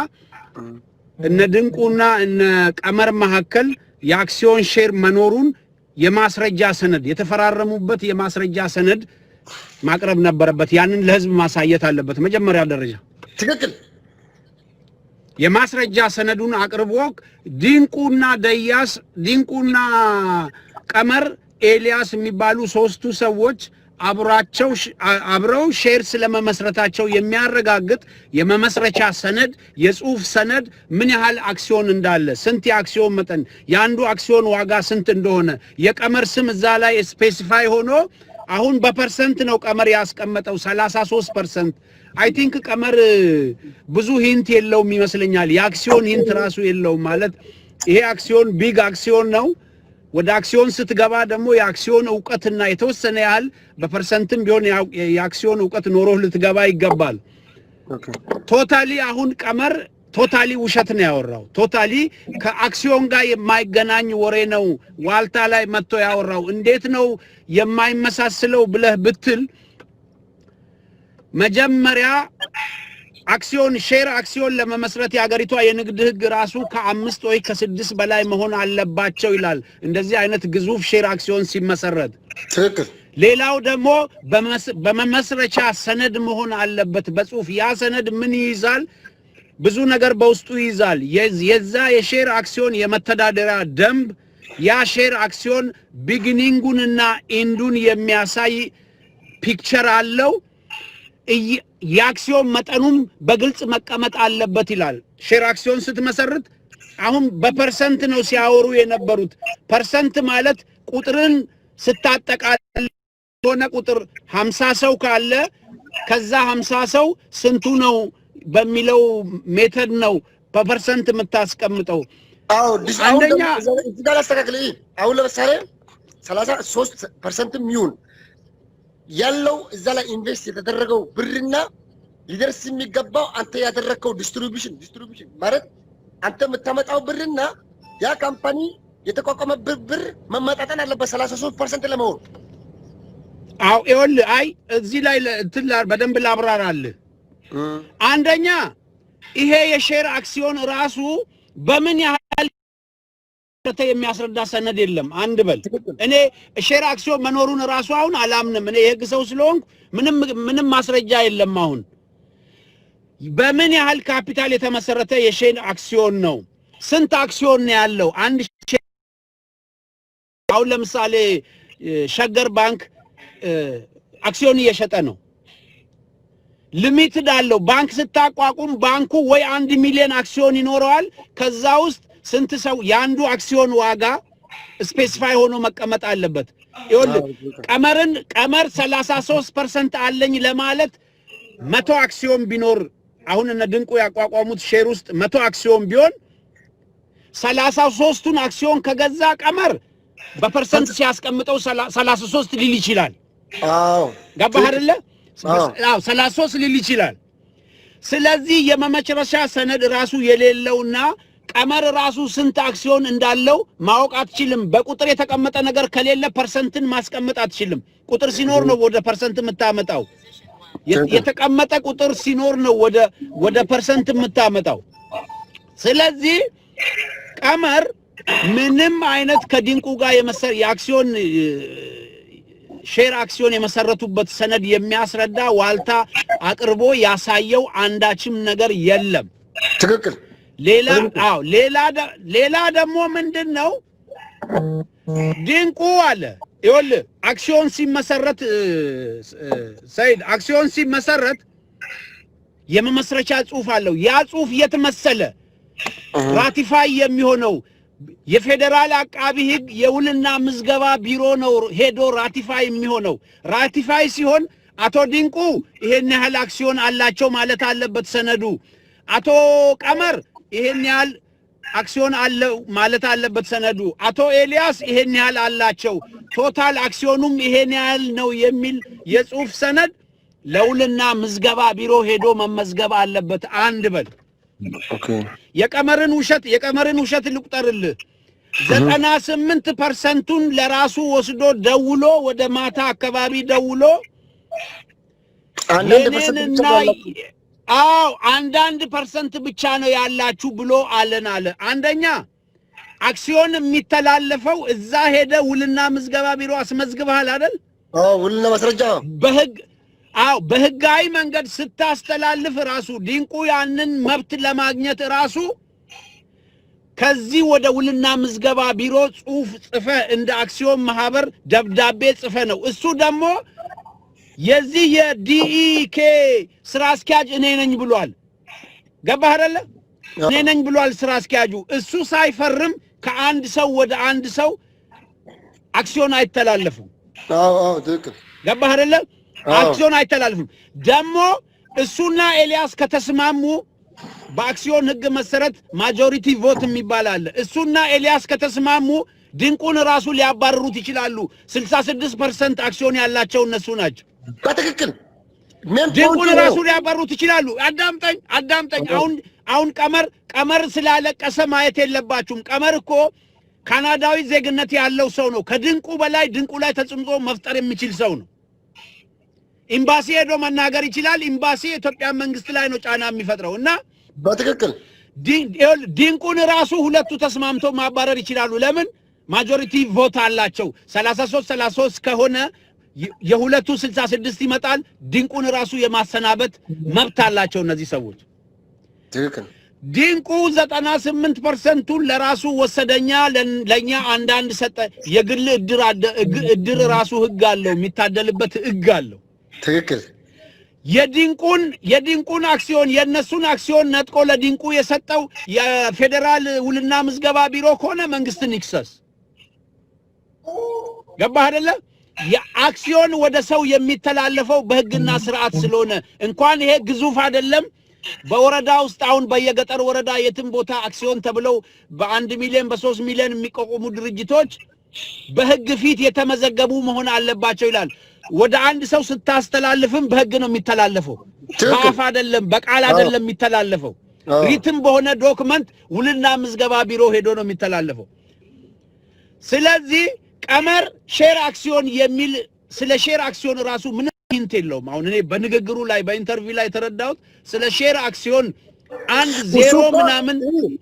እነ ድንቁና እነ ቀመር መካከል የአክሲዮን share መኖሩን የማስረጃ ሰነድ፣ የተፈራረሙበት የማስረጃ ሰነድ ማቅረብ ነበረበት። ያንን ለህዝብ ማሳየት አለበት መጀመሪያ ደረጃ። የማስረጃ ሰነዱን አቅርቦ ድንቁና ደያስ፣ ድንቁና ቀመር፣ ኤልያስ የሚባሉ ሶስቱ ሰዎች አብራቸው አብረው share ስለመመስረታቸው የሚያረጋግጥ የመመስረቻ ሰነድ፣ የጽሁፍ ሰነድ፣ ምን ያህል አክሲዮን እንዳለ፣ ስንት የአክሲዮን መጠን፣ የአንዱ አክሲዮን ዋጋ ስንት እንደሆነ፣ የቀመር ስም እዛ ላይ specify ሆኖ፣ አሁን በ percent ነው ቀመር ያስቀመጠው፣ 33%። I think ቀመር ብዙ hint የለውም ይመስለኛል። የአክሲዮን hint ራሱ የለውም። ማለት ይሄ አክሲዮን big አክሲዮን ነው። ወደ አክሲዮን ስትገባ ደግሞ የአክሲዮን እውቀትና የተወሰነ ያህል በ percent ም ቢሆን የአክሲዮን እውቀት ኖሮህ ልትገባ ይገባል። Totally አሁን ቀመር totally ውሸት ነው ያወራው። Totally ከአክሲዮን ጋር የማይገናኝ ወሬ ነው ዋልታ ላይ መጥቶ ያወራው። እንዴት ነው የማይመሳስለው ብለህ ብትል፣ መጀመሪያ አክሲዮን share አክሲዮን ለመመስረት የሀገሪቷ የንግድ ሕግ ራሱ ከአምስት ወይ ከስድስት በላይ መሆን አለባቸው ይላል። እንደዚህ አይነት ግዙፍ share አክሲዮን ሲመሰረት ሌላው ደግሞ በመመስረቻ ሰነድ መሆን አለበት በጽሁፍ። ያ ሰነድ ምን ይይዛል? ብዙ ነገር በውስጡ ይይዛል። የዛ የ share አክሲዮን የመተዳደሪያ ደንብ፣ ያ share አክሲዮን beginning ኡንና end ኡን የሚያሳይ picture አለው። የአክሲዮን መጠኑም በግልጽ መቀመጥ አለበት ይላል። Share አክሲዮን ስትመሰርት አሁን በ percent ነው ሲያወሩ የነበሩት። Percent ማለት ቁጥርን ስታጠቃልል የሆነ ቁጥር፣ 50 ሰው ካለ ከዛ 50 ሰው ስንቱ ነው በሚለው method ነው በ percent የምታስቀምጠው። አዎ፣ አሁን አንደኛ ደግሞ እዚህ ጋር ላስተካክል። ይህ አሁን ለምሳሌ 33% ም ይሁን ያለው እዛ ላይ invest የተደረገው ብርና ሊደርስ የሚገባው አንተ ያደረግከው distribution ማለት አንተ የምታመጣው ብርና ያ company የተቋቋመበት ብር መመጣጠን አለበት 33% ለመሆን። አዎ፣ ይኸውልህ፣ አይ እዚህ ላይ እንትን በደንብ ላብራራልህ። አንደኛ ይሄ የ share አክሲዮን ራሱ በምን ያህል የሚያስረዳ ሰነድ የለም። አንድ በል፣ እኔ share አክሲዮን መኖሩን ራሱ አሁን አላምንም። እኔ የህግ ሰው ስለሆንኩ ምንም ምንም ማስረጃ የለም። አሁን በምን ያህል ካፒታል የተመሰረተ የ share አክሲዮን ነው? ስንት አክሲዮን ነው ያለው? አንድ share አሁን ለምሳሌ ሸገር ባንክ አክሲዮን እየሸጠ ነው። Limited አለው። ባንክ ስታቋቁም ባንኩ ወይ 1 ሚሊዮን አክሲዮን ይኖረዋል። ከዛ ውስጥ ስንት ሰው፣ የአንዱ አክሲዮን ዋጋ specify ሆኖ መቀመጥ አለበት። ይኸውልህ፣ ቀመርን ቀመር 33% አለኝ ለማለት 100 አክሲዮን ቢኖር፣ አሁን እነ ድንቁ ያቋቋሙት share ውስጥ 100 አክሲዮን ቢሆን፣ 33ቱን አክሲዮን ከገዛ ቀመር በ percent ሲያስቀምጠው 33 ሊል ይችላል። ገባህ አይደለ? አዎ፣ 33 ሊል ይችላል። ስለዚህ የመመስረቻ ሰነድ ራሱ የሌለውና ቀመር ራሱ ስንት አክሲዮን እንዳለው ማወቅ አትችልም። በቁጥር የተቀመጠ ነገር ከሌለ percent ን ማስቀመጥ አትችልም። ቁጥር ሲኖር ነው ወደ percent የምታመጣው። የተቀመጠ ቁጥር ሲኖር ነው ወደ percent የምታመጣው። ስለዚህ ቀመር ምንም አይነት ከድንቁ ጋር የአክሲዮን share አክሲዮን የመሰረቱበት ሰነድ የሚያስረዳ ዋልታ አቅርቦ ያሳየው አንዳችም ነገር የለም። ሌላ አዎ፣ ሌላ ደግሞ ምንድን ነው፣ ድንቁ አለ፣ ይኸውልህ፣ አክሲዮን ሲመሰረት፣ ሰይድ፣ አክሲዮን ሲመሰረት የመመስረቻ ጽሁፍ አለው። ያ ጽሁፍ የት መሰለ ratify የሚሆነው? የፌዴራል አቃቢ ሕግ የውልና ምዝገባ ቢሮ ነው ሄዶ ratify የሚሆነው። Ratify ሲሆን አቶ ድንቁ ይሄን ያህል አክሲዮን አላቸው ማለት አለበት ሰነዱ። አቶ ቀመር ይሄን ያህል አክሲዮን አለው ማለት አለበት ሰነዱ። አቶ ኤልያስ ይሄን ያህል አላቸው፣ total አክሲዮኑም ይሄን ያህል ነው የሚል የጽሁፍ ሰነድ ለውልና ምዝገባ ቢሮ ሄዶ መመዝገብ አለበት። አንድ በል። የቀመርን ውሸት ልቁጠርልህ። 98 percent ኡን ለራሱ ወስዶ ደውሎ፣ ወደ ማታ አካባቢ ደውሎ አንዳንድ percent ብቻ የኔንና ነው ያላችሁ። አዎ፣ አንዳንድ percent ብቻ ነው ያላችሁ ብሎ አለን አለ። አንደኛ አክሲዮን የሚተላለፈው እዛ ሄደ ውልና ምዝገባ ቢሮ አስመዝግበሃል አይደል? አዎ፣ ውልና ማስረጃ። በህግ፣ አዎ፣ በህጋዊ መንገድ ስታስተላልፍ ራሱ ድንቁ ያንን መብት ለማግኘት ራሱ ከዚህ ወደ ውልና ምዝገባ ቢሮ ጽሁፍ ጽፈ፣ እንደ አክሲዮን ማህበር ደብዳቤ ጽፈ ነው። እሱ ደግሞ የዚህ የ DEK ስራ አስኪያጅ እኔ ነኝ ብሏል። ገባህ አይደለ? እኔ ነኝ ብሏል ስራ አስኪያጁ። እሱ ሳይፈርም ከአንድ ሰው ወደ አንድ ሰው አክሲዮን አይተላለፍም። አዎ፣ ትክክል። ገባህ አይደለ? አዎ። አክሲዮን አይተላልፍም። ደግሞ እሱና ኤልያስ ከተስማሙ፣ በአክሲዮን ህግ መሰረት majority vote የሚባል አለ። እሱና ኤልያስ ከተስማሙ ድንቁን ራሱ ሊያባርሩት ይችላሉ። 66% አክሲዮን ያላቸው እነሱ ናቸው። በትክክል main ድንቁን point ኡ ራሱ ነው። ሊያባርሩት ይችላሉ። አዳምጠኝ፣ አዳምጠኝ። አሁን ቀመር ስላለቀሰ ማየት የለባችሁም። ቀመር እኮ ካናዳዊ ዜግነት ያለው ሰው ነው። ከድንቁ በላይ ድንቁ ላይ ተጽዕኖ መፍጠር የሚችል ሰው ነው። ኤምባሲ ሄዶ መናገር ይችላል። ኤምባሲ የኢትዮጵያ መንግስት ላይ ነው ጫና የሚፈጥረው እና ይኸውልህ፣ ድንቁን ራሱ ሁለቱ ተስማምተው ማባረር ይችላሉ። ለምን? Majority vote አላቸው። 33 33 ከሆነ የሁለቱ 66 ይመጣል። ድንቁን ራሱ የማሰናበት መብት አላቸው እነዚህ ሰዎች። ድንቁ 98 percent ኡን ለራሱ ወሰደኛ፣ ለእኛ አንዳንድ ሰጠ። የግል እድር ራሱ ህግ አለው፣ የሚታደልበት ህግ አለው። የድንቁን አክሲዮን፣ የእነሱን አክሲዮን ነጥቆ ለድንቁ የሰጠው የፌዴራል ውልና ምዝገባ ቢሮ ከሆነ መንግስትን ይክሰስ። ገባህ አይደለ? የአክሲዮን ወደ ሰው የሚተላለፈው በህግና ስርዓት ስለሆነ፣ እንኳን ይሄ ግዙፍ አይደለም። በወረዳ ውስጥ፣ አሁን በየገጠር ወረዳ የትም ቦታ አክሲዮን ተብለው በ1 ሚሊዮን፣ በ3 ሚሊዮን የሚቋቋሙ ድርጅቶች በህግ ፊት የተመዘገቡ መሆን አለባቸው ይላል። ወደ አንድ ሰው ስታስተላልፍም በህግ ነው የሚተላለፈው። በአፍ አይደለም፣ በቃል አይደለም የሚተላለፈው። Written በሆነ document ውልና ምዝገባ ቢሮ ሄዶ ነው የሚተላለፈው። ስለዚህ ቀመር share አክሲዮን የሚል፣ ስለ share አክሲዮን ራሱ ምንም hint የለውም። አሁን እኔ በንግግሩ ላይ፣ በ interview ላይ የተረዳሁት ስለ share አክሲዮን አንድ ዜሮ ምናምን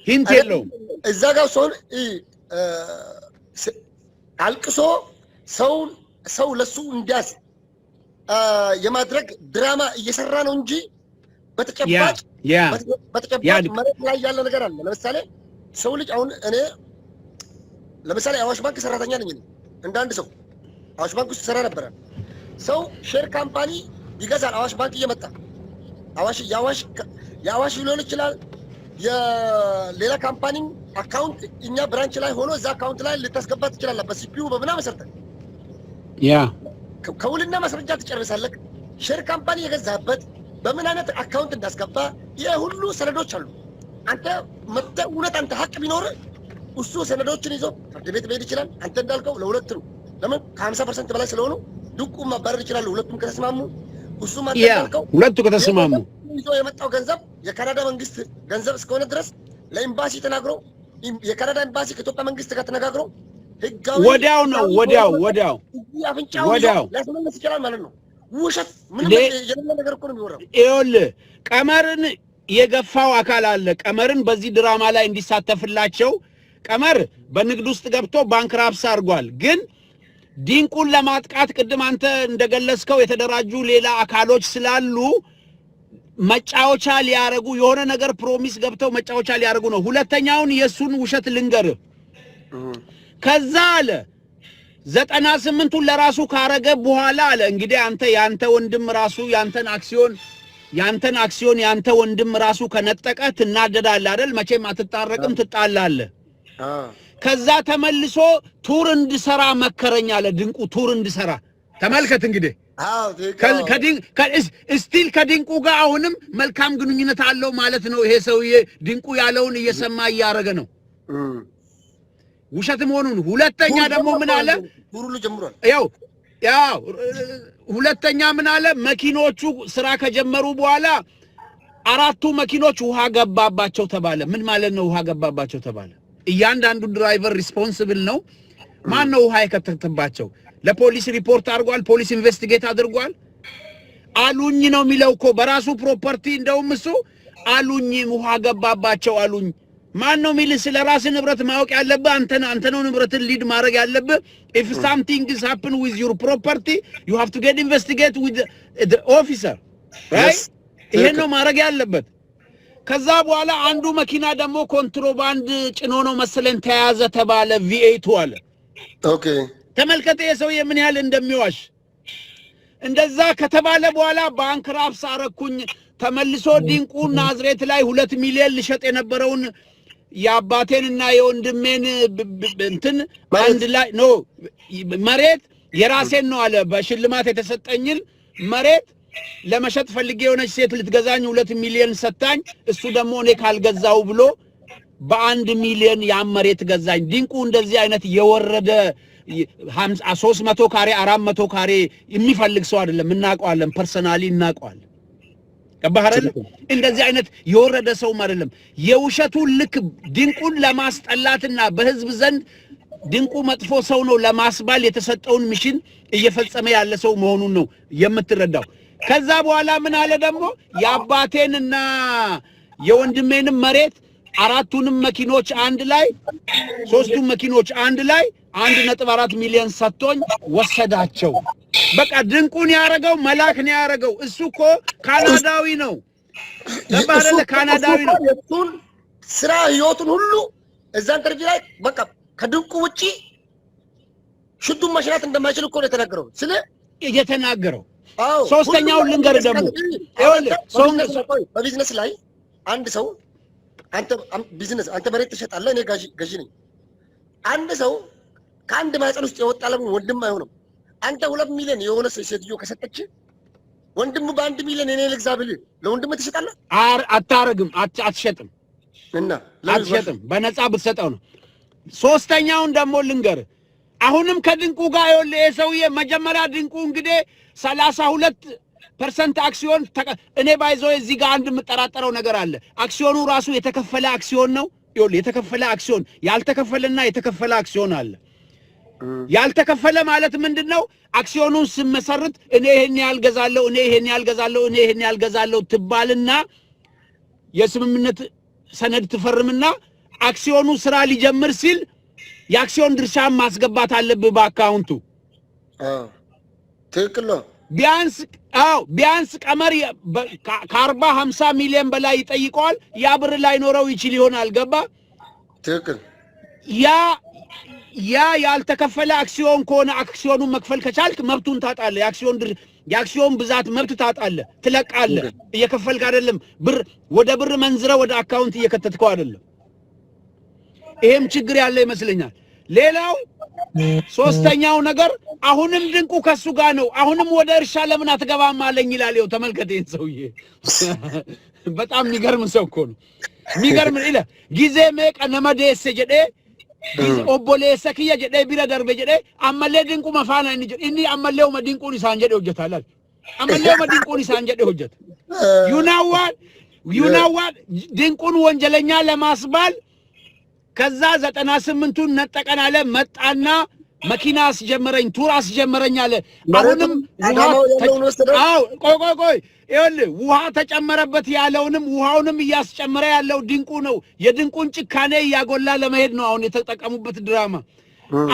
hint የለውም። እዛ ጋር ሰውን አልቅሶ ሰው ለሱ እንዲያዝ የማድረግ ድራማ እየሰራ ነው እንጂ በተጨባጭ በተጨባጭ መሬት ላይ ያለ ነገር አለ። ለምሳሌ ሰው ልጅ፣ አሁን እኔ ለምሳሌ አዋሽ ባንክ ሰራተኛ ነኝ። እኔ እንደ አንድ ሰው አዋሽ ባንክ ውስጥ ሰራ ነበረ። ሰው share company ይገዛል። አዋሽ ባንክ እየመጣ አዋሽ የአዋሽ ሊሆን ይችላል፣ የሌላ company account እኛ branch ላይ ሆኖ እዛ account ላይ ልታስገባ ትችላለህ። በ CPU በምናምን ሰርተህ ከውልና ማስረጃ ትጨርሳለህ። Share company የገዛበት በምን አይነት account እንዳስገባ ይሄ ሁሉ ሰነዶች አሉ። አንተ መጥተህ፣ እውነት አንተ ሀቅ ቢኖር፣ እሱ ሰነዶችን ይዞ ፍርድ ቤት መሄድ ይችላል። አንተ እንዳልከው ለሁለት ነው። ለምን? ከ50% በላይ ስለሆኑ ድንቁን ማባረር ይችላሉ። ሁለቱም ከተስማሙ፣ እሱም አንተ እንዳልከው ሁለቱ ከተስማሙ። ይዞ የመጣው ገንዘብ የካናዳ መንግስት ገንዘብ እስከሆነ ድረስ ለኤምባሲ ተናግሮ፣ የካናዳ ኤምባሲ ከኢትዮጵያ መንግስት ጋር ተነጋግሮ ህጋዊ ወዲያው ነው፣ ወዲያው ወዲያው አፍንጫውን ይዞ ወዲያው ሊያስመልስ ይችላል ማለት ነው። ውሸት ምንም የሌለ ነገር እኮ ነው የሚወራው። ይኸውልህ ቀመርን የገፋው አካል አለ። ቀመርን በዚህ ድራማ ላይ እንዲሳተፍላቸው ቀመር በንግድ ውስጥ ገብቶ bankrupt አድርጓል። ግን ዲንቁን ለማጥቃት ቅድም አንተ እንደገለጽከው የተደራጁ ሌላ አካሎች ስላሉ መጫወቻ ሊያረጉ የሆነ ነገር promise ገብተው መጫወቻ ሊያረጉ ነው። ሁለተኛውን የእሱን ውሸት ልንገርህ። ከዛ አለ 98ቱን ለራሱ ካረገ በኋላ አለ እንግዲህ አንተ ያንተ ወንድም ራሱ ያንተን አክሲዮን ያንተ ወንድም ራሱ ከነጠቀ ትናደዳለህ አይደል? መቼም አትታረቅም፣ ትጣላለህ። ከዛ ተመልሶ tour እንድሰራ መከረኝ አለ ድንቁ። Tour እንድሰራ ተመልከት እንግዲህ still ከድንቁ ጋር አሁንም መልካም ግንኙነት አለው ማለት ነው። ይሄ ሰውዬ ድንቁ ያለውን እየሰማ እያደረገ ነው፣ ውሸት መሆኑን። ሁለተኛ ደግሞ ምን አለ? Tour ሁሉ ጀምሯል። ያው ሁለተኛ ምን አለ? መኪኖቹ ስራ ከጀመሩ በኋላ አራቱ መኪኖች ውሃ ገባባቸው ተባለ። ምን ማለት ነው? ውሃ ገባባቸው ተባለ። እያንዳንዱ driver responsible ነው። ማን ነው ውሃ የከተተባቸው? ለፖሊስ ሪፖርት አድርጓል። ፖሊስ investigate አድርጓል። አሉኝ ነው የሚለው እኮ በራሱ property። እንደውም እሱ አሉኝ ውሃ ገባባቸው አሉኝ። ማን ነው የሚልህ? ስለ ራስህ ንብረት ማወቅ ያለብህ አንተ ነህ። አንተ ነው ንብረትን lead ማድረግ ያለብህ። If something is happen with your property, you have to get investigate with the officer, right? ይሄን ነው ማድረግ ያለበት። ከዛ በኋላ አንዱ መኪና ደግሞ ኮንትሮባንድ ጭኖ ነው መሰለኝ ተያዘ ተባለ። V8 ኡ አለ። ተመልከተ የሰውዬ ምን ያህል እንደሚዋሽ። እንደዛ ከተባለ በኋላ bankrupt አረኩኝ። ተመልሶ ዲንቁ ናዝሬት ላይ 2 ሚሊዮን ልሸጥ የነበረውን የአባቴንና የወንድሜን እንትን አንድ ላይ no መሬት የራሴን ነው አለ። በሽልማት የተሰጠኝን መሬት ለመሸጥ ፈልጌ የሆነች ሴት ልትገዛኝ 2 ሚሊዮን ሰታኝ፣ እሱ ደግሞ እኔ ካልገዛው ብሎ በ1 ሚሊዮን ያን መሬት ገዛኝ። ድንቁ እንደዚህ አይነት የወረደ 300 ካሬ 400 ካሬ የሚፈልግ ሰው አይደለም። እናውቀዋለን፣ personally እናውቀዋለን። ገባህ አይደለ? እንደዚህ አይነት የወረደ ሰውም አይደለም። የውሸቱን ልክ ድንቁን ለማስጠላትና በህዝብ ዘንድ ድንቁ መጥፎ ሰው ነው ለማስባል የተሰጠውን mission እየፈጸመ ያለ ሰው መሆኑን ነው የምትረዳው። ከዛ በኋላ ምን አለ ደግሞ? የአባቴንና የወንድሜንም መሬት አራቱንም መኪኖች አንድ ላይ፣ ሶስቱም መኪኖች አንድ ላይ 1.4 ሚሊዮን ሰጥቶኝ ወሰዳቸው። በቃ ድንቁን ያደረገው መላክ ነው ያደረገው። እሱ እኮ ካናዳዊ ነው። ገባህ አይደለ? ካናዳዊ ነው። የእሱን ስራ ህይወቱን ሁሉ እዛ interview ላይ በቃ ከድንቁ ውጪ ሽንቱን መሽናት እንደማይችል እኮ ነው የተናገረው። ስለ የተናገረው። አዎ። ሶስተኛውን ሁሉም ልንገርህ ደግሞ ይኸውልህ በቢዝነስ ላይ አንድ ሰው አንተ ቢዝነስ አንተ መሬት ትሸጣለህ፣ እኔ ገዢ ነኝ። አንድ ሰው ከአንድ ማህፀን ውስጥ የወጣ ለምን ወንድም አይሆንም? አንተ 2 ሚሊዮን የሆነ ሴትዮ ከሰጠች ወንድሙ በ1 ሚሊዮን እኔ ልግዛ ብልህ ለወንድም ትሸጣለህ? አታረግም፣ አትሸጥም፣ እና አትሸጥም። በነፃ ብትሰጠው ነው። ሶስተኛውን ደግሞ ልንገርህ። አሁንም ከድንቁ ጋር ይኸውልህ፣ ይሄ ሰውዬ መጀመሪያ ድንቁ እንግዲህ 32% አክሲዮን እኔ by the way እዚህ ጋር አንድ የምጠራጠረው ነገር አለ። አክሲዮኑ ራሱ የተከፈለ አክሲዮን ነው። ይኸውልህ የተከፈለ አክሲዮን፣ ያልተከፈለና የተከፈለ አክሲዮን አለ። ያልተከፈለ ማለት ምንድን ነው? አክሲዮኑን ስመሰርት እኔ ይሄን ያህል ገዛለሁ፣ እኔ ይሄን ያህል ገዛለሁ፣ እኔ ይሄን ያህል ገዛለሁ ትባልና የስምምነት ሰነድ ትፈርምና አክሲዮኑ ስራ ሊጀምር ሲል የአክሲዮን ድርሻ ማስገባት አለብህ በ account ኡ። ትክክል ነው። ቢያንስ አዎ ቢያንስ ቀመር ከ40 50 ሚሊዮን በላይ ይጠይቀዋል። ያ ብር ላይኖረው ይችል ይሆናል። ገባ? ትክክል። ያ ያልተከፈለ አክሲዮን ከሆነ አክሲዮኑን መክፈል ከቻልክ መብቱን ታጣለህ። የአክሲዮን ብዛት መብት ታጣለህ፣ ትለቃለህ። እየከፈልክ አይደለም፣ ብር ወደ ብር መንዝረ ወደ account እየከተትከው አይደለም። ይሄም ችግር ያለ ይመስለኛል። ሌላው ሶስተኛው ነገር አሁንም ድንቁ ከሱ ጋር ነው። አሁንም ወደ እርሻ ለምን አትገባም አለኝ ይላል። ይኸው ተመልከት ይሄን ሰውዬ፣ በጣም የሚገርም ሰው እኮ ነው። የሚገርም ይለ gizee meeqa nama deesse jedhee obboleessa kiyya jedhee bira darbe jedhee ammallee dinquma faana inni jedhe inni ammallee uma dinquun isaan jedhe hojjeta laal ammallee uma dinquun isaan jedhe hojjeta። You know what, you know what? ድንቁን ወንጀለኛ ለማስባል ከዛ 98ቱን ነጠቀን አለ። መጣና መኪና አስጀመረኝ፣ tour አስጀመረኝ አለ። አሁንም መሬቱን ውሃ አዳማው ያለውን ወሰደው። አዎ፣ ቆይ ቆይ ቆይ፣ ይኸውልህ ውሃ ተጨመረበት ያለውንም ውሃውንም እያስጨመረ ያለው ድንቁ ነው። የድንቁን ጭካኔ እያጎላ ለመሄድ ነው አሁን የተጠቀሙበት ድራማ።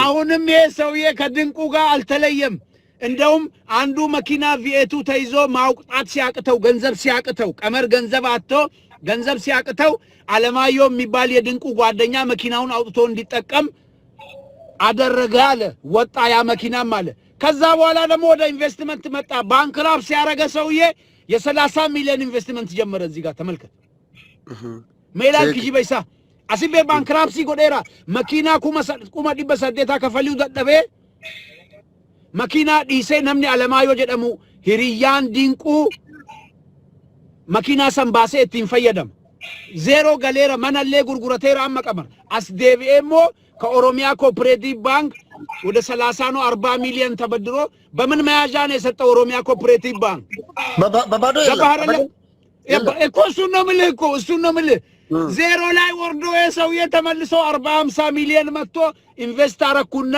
አሁንም ይሄ ሰውዬ ከድንቁ ጋር አልተለየም። እንደውም አንዱ መኪና V8 ኡ ተይዞ ማውጣት ሲያቅተው፣ ገንዘብ ሲያቅተው፣ ቀመር ገንዘብ አጥቶ ገንዘብ ሲያቅተው አለማየሁ የሚባል የድንቁ ጓደኛ መኪናውን አውጥቶ እንዲጠቀም አደረገ አለ። ወጣ ያ መኪናም አለ። ከዛ በኋላ ደግሞ ወደ ኢንቨስትመንት መጣ። Bankrupt ሲያረገ ሰውዬ የ30 ሚሊዮን ኢንቨስትመንት ጀመረ። እዚህ ጋር ተመልከት። Meelaan kijiba isaa asibee bankruptcy godheera. Makiinaa 800,000 kafaluu dadhabee makiinaa dhiisee, namni Alamaayyoo jedhamu hiriyyaan Dinquu makiinaa san baasee ittiin fayyadama. Zero galeera, manallee gurgurateera amma qaban. As deebi'ee immoo ከኦሮሚያ ኮኦፕሬቲቭ ባንክ ወደ 30 ነው 40 ሚሊዮን ተበድሮ በምን መያዣ ነው የሰጠው? ኦሮሚያ ኮኦፕሬቲቭ ባንክ በባዶ የለም። ገባህ አይደለ? የለም። እኮ እሱን ነው የምልህ እኮ እሱን ነው የምልህ። ዜሮ ላይ ወርዶ የሰውዬ ተመልሶ 40 50 ሚሊዮን መጥቶ invest አረኩና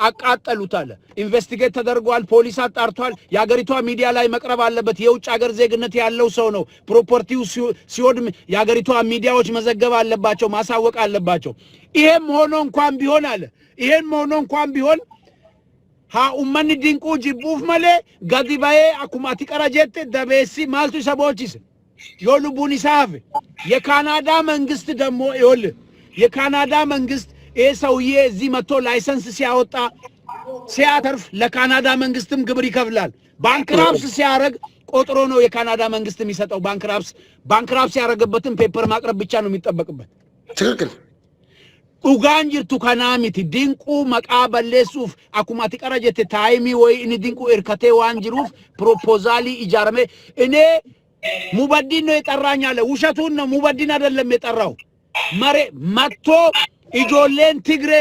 አቃጠሉት አለ። Investigate ተደርጓል፣ ፖሊስ አጣርቷል። የሀገሪቷ ሚዲያ ላይ መቅረብ አለበት። የውጭ ሀገር ዜግነት ያለው ሰው ነው። Property ው ሲወድም የሀገሪቷ ሚዲያዎች መዘገብ አለባቸው፣ ማሳወቅ አለባቸው። ይሄም ሆኖ እንኳን ቢሆን አለ፣ ይሄም ሆኖ እንኳን ቢሆን haa ummanni Dinquu jibbuuf malee gadi bahee akkuma ati qara jette dabeessi maaltu isa boochise yoo lubbuun isaa hafe. የካናዳ መንግስት ደግሞ፣ ይኸውልህ፣ የካናዳ መንግስት ይሄ ሰውዬ እዚህ መጥቶ license ሲያወጣ ሲያተርፍ ለካናዳ መንግስትም ግብር ይከፍላል። Bankrupt ሲያደርግ ቆጥሮ ነው የካናዳ መንግስት የሚሰጠው። Bankrupt ያደረገበትን paper ማቅረብ ብቻ ነው የሚጠበቅበት። ትክክል። Dhugaan jirtu kanaa miti. Dinquu maqaa balleessuuf akkuma ati qara jette time wayi inni Dinquu hirkatee waan jiruuf proposal ijaarame. እኔ ሙበዲን ነው የጠራኝ አለ። ውሸቱን ነው። ሙበዲን አይደለም የጠራው። መሬ መጥቶ ijoolleen ትግሬ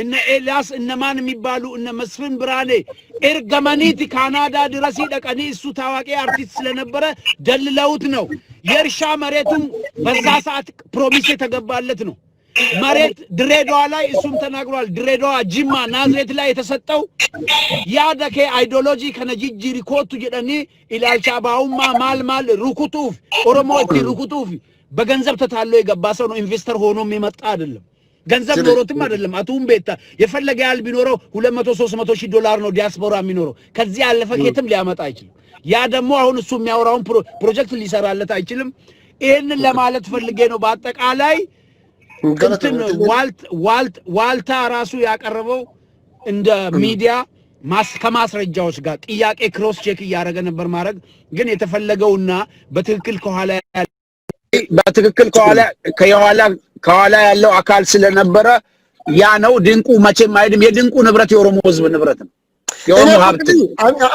እነ ኤልያስ እነ ማን የሚባሉ እነ መስፍን ብርሃኔ ergamaniiti ካናዳ ድረስ dhaqanii እሱ ታዋቂ አርቲስት ስለነበረ ደልለውት ነው። የእርሻ መሬቱም በዛ ሰዓት promise የተገባለት ነው። መሬት ድሬዳዋ ላይ እሱም ተናግሯል። ድሬዳዋ፣ ጅማ፣ ናዝሬት ላይ የተሰጠው yaada kee ideology kana jijjiiri kootu jedhanii ilaalcha abaa'ummaa maal maal rukutuuf, Oromoo ittiin rukutuuf በገንዘብ ተታሎ የገባ ሰው ነው። Investor ሆኖ የሚመጣ አይደለም። ገንዘብ ኖሮትም አይደለም። አቱም ቤታ የፈለገ ያህል ቢኖረው 200 300 ሺህ ዶላር ነው ዲያስፖራ የሚኖረው። ከዚህ ያለፈ ከየትም ሊያመጣ አይችልም። ያ ደግሞ አሁን እሱ የሚያወራውን ፕሮጀክት ሊሰራለት አይችልም። ይህንን ለማለት ፈልጌ ነው። በአጠቃላይ እንትን ዋልታ ራሱ ያቀረበው እንደ ሚዲያ ከማስረጃዎች ጋር ጥያቄ cross check እያደረገ ነበር ማድረግ ግን የተፈለገውና በትክክል ከኋላ ከኋላ ከኋላ ያለው አካል ስለነበረ ያ ነው። ድንቁ መቼም አይድም። የድንቁ ንብረት የኦሮሞ ሕዝብ ንብረት ነው፣ የኦሮሞ ሀብት ነው።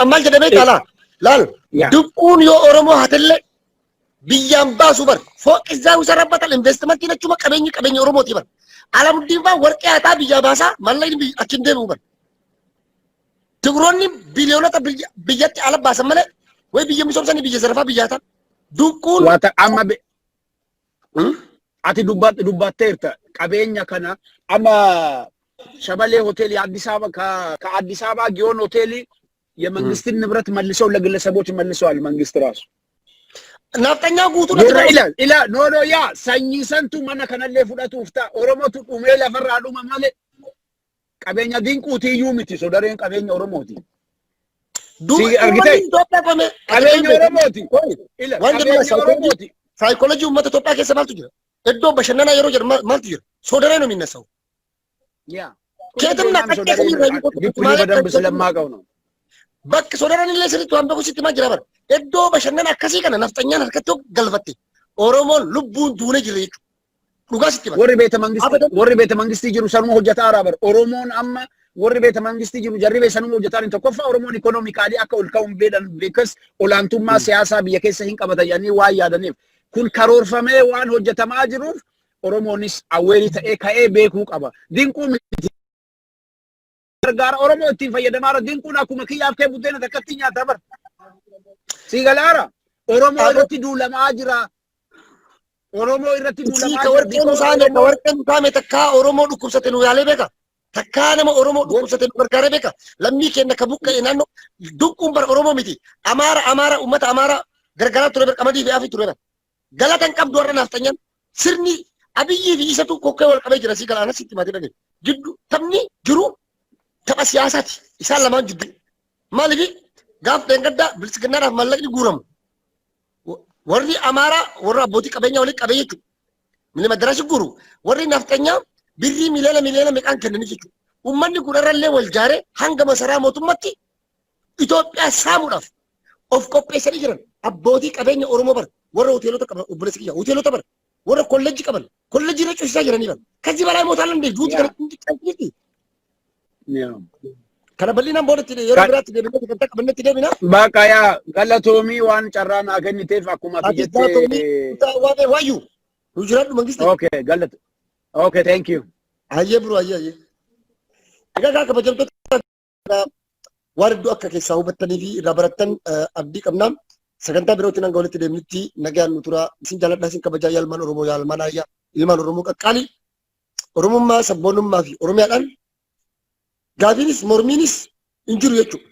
Ammal jedhamee caalaa laal Dinquun yoo Oromoo hatellee biyyaan baasu bar fooq isaa ይሰራበታል። Investimentiin achuma qabeenyi qabeenya Oromooti bar. Alamuddiin faa warqee hataa biyyaa baasaa mallaqni achi hin deebi'u bar. Tigiroonni biliyoonota biyyatti ala baasan malee ወይ biyya misoomsanii biyya zarafaa biyyaa ta'an. Dinquun Waata amma ati dubbatteerta qabeenya kana amma ሸበሌ ሆቴል የአዲስ አበባ ከአዲስ አበባ ጊዮን ሆቴል የመንግስትን ንብረት መልሰው ለግለሰቦች መልሰዋል። መንግስት ራሱ Nafxanyaa guutuu Gurra ila ila no no yaa sanyii santu mana kanallee fudhatuuf ta'a. Oromotu dhumee lafarraa dhuma malee qabeenya Dinquuti iyyuu miti, Sodareen qabeenya Oromooti. Si argite? Itoophiyaa qome Qabeenya Oromooti. Ila Waan jedhu qabeenya Oromooti. Saayikoolojii uummata Itoophiyaa keessa maaltu jira? Iddoo bashannanaa yeroo jedhu maaltu jira? Soodaree ነው የሚነሳው። ያ ከየትም ና ቀጤ ከሚራዩ deeply በደንብ ስለማውቀው ነው። Bakki Sodareen illee sirriitti waan beeku sitti maa jira bara. Iddoo bashannana akkasii kana nafxanyaan harkatti galfatte Oromoon lubbuun duunee jirra jechuudha. Dhugaa sitti bara. Warri beeta mangistii Abadan. Warri beeta mangistii jiru sanuma hojjetaa bar. Oromoon amma warri beeta mangistii jiru jarri bee sanuma hojjetaa jiru. Tokkoffaa Oromoon economically akka ol ka'u hin beekan because olaantummaa siyaasaa biyya keessa hin qabatan jedhanii waan yaadaniif kun karoorfamee waan hojjetamaa jiruuf Oromoonis aware ta'ee ka'ee beekuu qaba. Dinquu miti gargaara Oromoo ittiin fayyadamaa jira. Dinquun akkuma kiyyaaf kee buddeena takkatti nyaata bar. Si galaara Oromoo irratti duulamaa jira. Oromoo irratti Sii duulamaa ka jira. warqeen Because saame ka Oromoo warqeen saame takkaa Oromoo dhukkubsate nu yaalee beeka. Takkaa nama Oromoo dhukkubsate nu gargaaree beeka? Lammii keenya ka buqqa'e naannoo Dinquun bara Oromoo miti. Amaara, Amaara, uummata Amaaraa gargaaraa ture bar, qamadii fe'aafii ture bar. Galata hin qabdu warra naafxanyaan. Sirni Abiyyii fi isatu kokkee wal qabee jira, sii gala, anas sitti himatee dhagaye. Jiddu taphni jiru tapha siyaasaati isaan lamaan jidduu. Maaliif gaaf dheengaddaa biltsiginnaadhaaf mallaqni guuramu? Warri Amaaraa warra abbootii qabeenyaa walitti qabee jechuudha. Milima darasi guuru. Warri nafxanyaa birrii miliyoona miliyoona meeqaan kennanii jechuudha. Uummanni kun irrallee wal jaaree hanga masaraa mootummatti Itoophiyaa saamuudhaaf of qopheessanii jiran. Abbootii qabeenya Oromoo bara warra hoteelota qaban, obboleessa kiyya, hoteelota bara warra kolleejjii qaban kolleejjii irra cufsiisaa jiranii bara. Kazi balaa mootaa landee duuti kana hundi qalbiiti. Kana bal'inaan boodatti yeroo biraatti deebinee sagantaa qabannetti deebina. Baqa yaa galatoomii, waan carraa naa kenniteef akkuma ati Atis jette. galatoomi, kutaa waamee waayyuu. Nu jiraadhu, Mangisti. Okay, galat. Okay, thank you. Hayyee biroo, hayyee hayyee. Egaa kaa kabajamtoota, waan hedduu akka keessaa hubattanii fi irraa barattan abdii qabna. Sagantaa birootiin hanga walitti deemnutti nagaan nu tura. Isin jaalladha, isin kabajaa, yaa ilmaan Oromoo, yaa ilmaan Ayyaa, ilmaan Oromoo qaqqaalii. Oromummaa, sabboonummaa fi Oromiyaadhaan gaafiinis mormiinis hin jiru jechuudha.